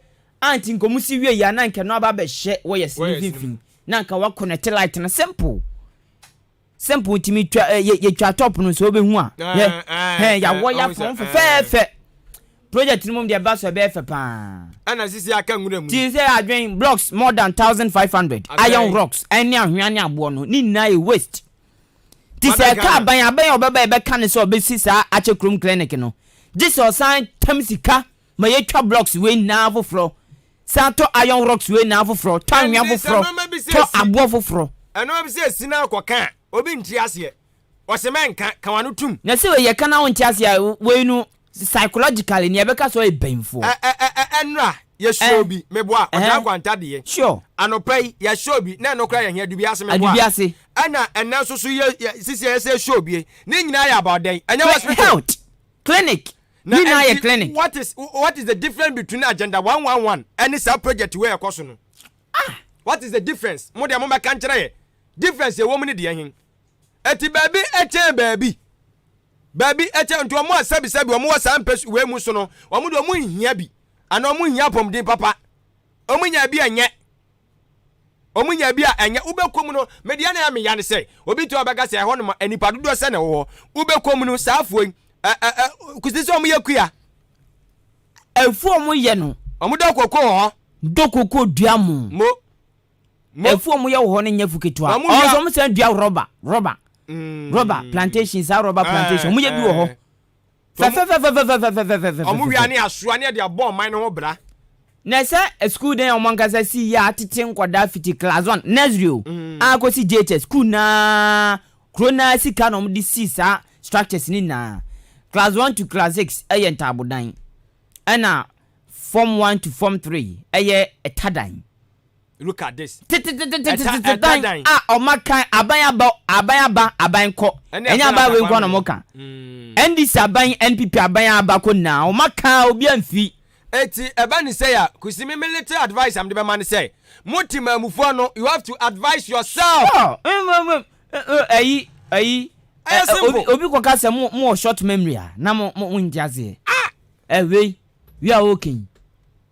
a nti nka ɔmo si wie yi a na nka ɛno aba abɛhyɛ wires no mfimfini na nka wa connect light no simple simple nti mi twa ɛ yɛ yɛtwa top no sɛ ɔbɛhu a yɛ hɛn yɛawɔ yɛ afɔn fɛfɛɛfɛ project no mu deɛ ɛba so ɛbɛyɛ fɛ paa. Ɛna sisi aka nwura mu. Ti sɛ adwen blocks more than 1500 iron rocks ɛne ahwea ne aboɔ no ne nyinaa yɛ waste. Nti sɛ ɛka aban a, aban a ɔbɛba a yɛbɛka no sɛ ɔbɛsi saa Akyɛ Kurom Clinic no, gye sɛ ɔsan tam sika ma yɛtwa blocks wei nyinaa foforɔ, san tɔ iron rocks wei nyinaa foforɔ, tɔ anwea Ɛnde sɛ foforɔ, nnoɔma bi sɛ tɔ esi, aboɔ foforɔ. nnoɔma bi sɛ esi na akɔka a, obi nte aseɛ. Ɔse mɛnka, ka w'ano tum. Na sɛ wei yɛka na wonte aseɛ a, wei no psychologically nea ɛbɛka sɛ ɔyɛ banyimfoɔ. Ɛ ɛ ɛ ɛ ɛnora yɛ show bi meboa ɔtaa kwanta deɛ. Sure. Anɔpa yi yɛ show bi na ɛno koraa yɛ hia Adubiase meboa. Adubiase. Ɛna ɛnɛ nso so yɛ yɛ sisi yɛ sɛ show bi ne nyinaa yɛ about dɛn ɛnyɛ hospital. Health clinic ne nyinaa yɛ clinic. What is what is the difference between agenda 111 ɛne saa project wei ɛkɔ so no? Ah. What is the difference? Mo deɛ mo bɛka nkyerɛ yɛ difference ɛwɔ mu ne deɛ hen? Ɛti baabi ɛkyɛn baabi. Baabi ɛkyɛ nti wɔn a sɛbisɛbi wɔn wɔ saa mpɛ wei mu so no wɔn de wɔn nhia bi anaa wɔn nhia apɔmuden papa wɔn nya bi ɛnyɛ wɔn nya bi a ɛnyɛ wobɛkɔ mu no medeɛ na ɛyɛ meya ne sɛ obi to abɛka sɛ ɛhɔ nom nipa dodoɔ sɛ na ɛwɔ hɔ wobɛkɔ mu no saa afoɔ yi ɛ ɛ ɛ kusi sɛ wɔn yɛ kuya. Afuo wɔn yɛ no. Wɔn dɔ koko wɔ hɔ. Dɔ koko dua mo. Mo. Mo. Afuo wɔn yɛ wɔ hɔ no nyɛ afu ketewa. Ɔn sɛ wɔn san dua rɔba rɔba mm. rɔba plantation saa rɔba plantation wɔn yɛ bi wɔ hɔ. Fɛfɛfɛfɛfɛfɛfɛfɛfɛ. Wɔn wia ne asoa ne ɛde abɔ ɔman no ho bra. Na sɛ sukuu dan a wɔn ankasa si yɛ atete nkwadaa fiti class one nursery o mm. akɔsi JHS sukuu naa kuro naa sika na wɔn de si saa structures ne nyinaa class one to class six ɛyɛ ntaabodan ɛna form one to form three ɛyɛ ɛtadan. Look at this. Tetetetetete dan a ɔma kan aban aba aban aba aban kɔ ɛnyɛ aban wei nko na ɔmo ka NDC aban NPP aban aba kɔ nyinaa ɔma kan obi amfi. Eti ɛba ne sɛi a Kusi me me little advice a mede bɛma ne sɛ mo temaamufoɔ no you have to advise yourself. Oh ɛyi ɛyi Ɛyɛ simple. Obi kɔ ka sɛ mo mo wɔ short memory a na mo mo nte aseɛ. Ah! Ɛwei. Wi a ɔreka yi,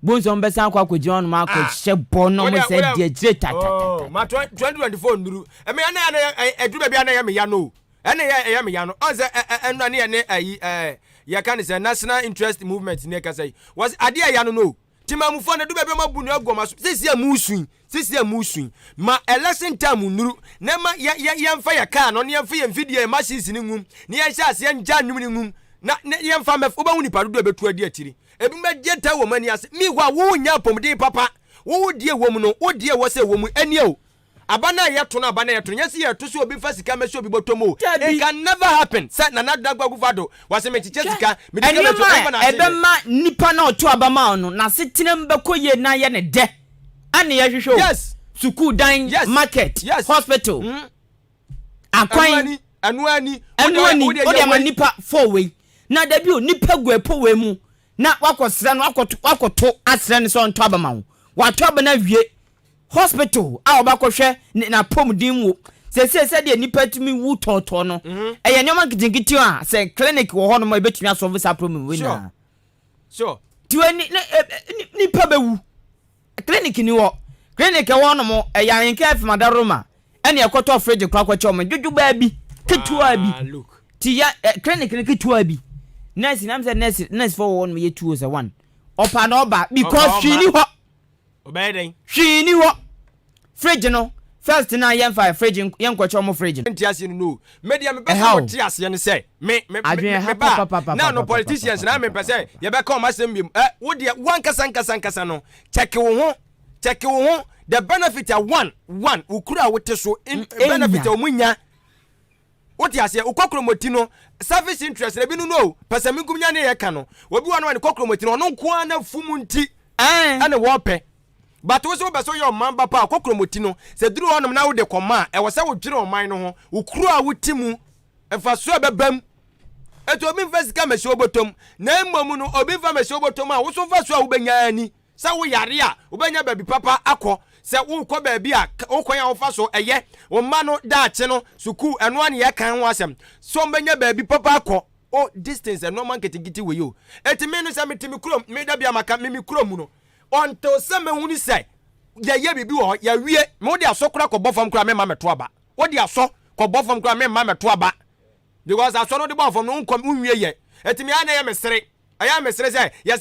bohu sɛ wɔbɛsan akɔ akɔgyina hɔnom akɔhyɛ bɔ na wɔn sɛ di akyire tatatata. Oh, ma 2024 nnuru. Ɛmɛ ɛna ɛna ɛduru baabi a na ɛyɛ me ya no. Ɛna ɛyɛ ɛyɛ me ya no. Ɔn sɛ ɛnura ne yɛ ne ɛyi ɛɛ yɛka ne sɛ National Interest Movement ne ɛkasa yi. Wɔsi adeɛ ɛya no no. Timamufoɔ no ɛduru baabi a wɔn abu no agu wɔn aso. Sisi a mu sui. Sisi a mu sui. Ma election time nnuru na ɛma yɛ yɛ yɛnfa yɛ car no na yɛnfa yɛn mfidie yɛn machines no ngum na yɛnhyɛ aseɛ ngya nnwom no ngum na na yɛnfa mɛf wobɛhu nipa dodoɔ a ɛbɛtu adi akyiri. Ebinom bɛgye ta wɔ wɔn ani ase. Meanwhile wo nnya apɔmuden papa. Wo wo deɛ wɔ mu no wo deɛ ɛwɔ sɛ ɛwɔ mu ɛnie o. Aba no a yɛto no aba no a yɛto no nyɛ sɛ yɛto sɛ obi mfa sika mmɛhyɛ obi bɔtɔ mu o. It can never happen sɛ Nana Addo Dankwa Akufo-Addo wɔse mekyekyɛ sika mede sika bɛto Nneɛma ɛmfa a na ase nyɛ. ɛbɛma nipa no a ɔto aba ma wo no n'asetena mu bɛkɔ yie na ayɛ no dɛ ɛna yɛhwehwɛ o. Yes. Sukuu dan, Yes. market, Yes. hospital, Mm. akwan. Ɛno ani. Ɛno ani. Ɛno ani. Wode Wode ama wei. nipa fɔɔ wei. Na dabi o, nipa gu ɛpo wei mu na wakɔsrɛ no, wakɔto asrɛ no sɛ ɔntɔ aba ma wo. Watɔ aba no awie, hospital a ɔbɛkɔhwɛ n'apɔmuden mu sɛsɛ sɛdeɛ nipa tumi wu tɔɔtɔɔ no, ɛyɛ nneɛma nketenkete a sɛ clinic wɔ hɔ nom a ebɛtumi asolve saa problem wei nyinaa. Tiwa ni ne nipa bɛwu, clinic ni wɔ clinic ɛwɔ nom, ɛyɛ Ahenka FM adaroma ɛne ɛkɔtɔ fridge kora kɔkyɛ ɔmo dwodwo baa bi ketewa bi ti ya ɛ clinic no ketewa bi. Nurse nam sɛ nurse fɔ wɔ hɔ nom yɛ two sɛ one ɔpa na ɔba because hwee ni hɔ. Ɔbɛyɛ dɛn? Hwee ni hɔ. Fridge no first na yɛmfa fridge yɛnkɔkyɛ ɔmo fridge no. Nte aseɛ no, me deɛ mepɛ sɛ wɔte aseɛ no sɛ me me me me ba na no politicians na mepɛ sɛ yɛbɛka ɔmo asɛm biom. Ɛ wo deɛ wankasa nkasa nkasa no, check wo ho, check wo ho, the benefit a one one wo kura a wote so, benefit a ɔmo nya. Wote aseɛ? Wokɔ kuromoti no, service interest na ebi no no pɛ sɛ minkum nya ne yɛ ka no. Obi wa no a ne kɔ kuromoti no, ɔno nko ara na fum nti ɛne wɔpɛ. But wo sɛ wobɛ sɛ woyɛ ɔman ba pa a, kɔ kuromoti no, sɛ duru hɔnom na wode kɔma a, ɛwɔ sɛ wodwene ɔman no ho, wo kuro a wote mu, mfasoɔ a ɛbɛba mu. Ɛti obi mfa sika mɛhyɛ wobɔtɔm, na mmom no obi mfa mɛhyɛ wobɔtɔm a, wo so mfasoɔ a wobɛnya ani. Sɛ woyare a, wobɛnya baabi papa akɔ. Sɛ wokɔ baabi a, wo kwan a wofa so ɛyɛ. Wo mma no daakye no, sukuu, ɛno ara ne yɛka ho asɛm. Sɛ wɔbɛnya baabi papa akɔ. O, distance, nneɛma nketenkete wei o. Eti me no sɛ mete me kurom, me da bi a maka, me me kurom mu no, until sɛ mɛhunu sɛ yɛyɛ biribi wɔ hɔ, yɛawie, me wode asɔ koraa kɔbɔ fam koraa memma mɛto aba. Wode asɔ kɔbɔ fam koraa memma mɛto aba. Because asɔ no wode bɔɔ fam no, wonkɔ, wonwie yɛ. Eti me ara na ɛyɛ me sere. Ɛyɛ a mesere sɛ, yɛse.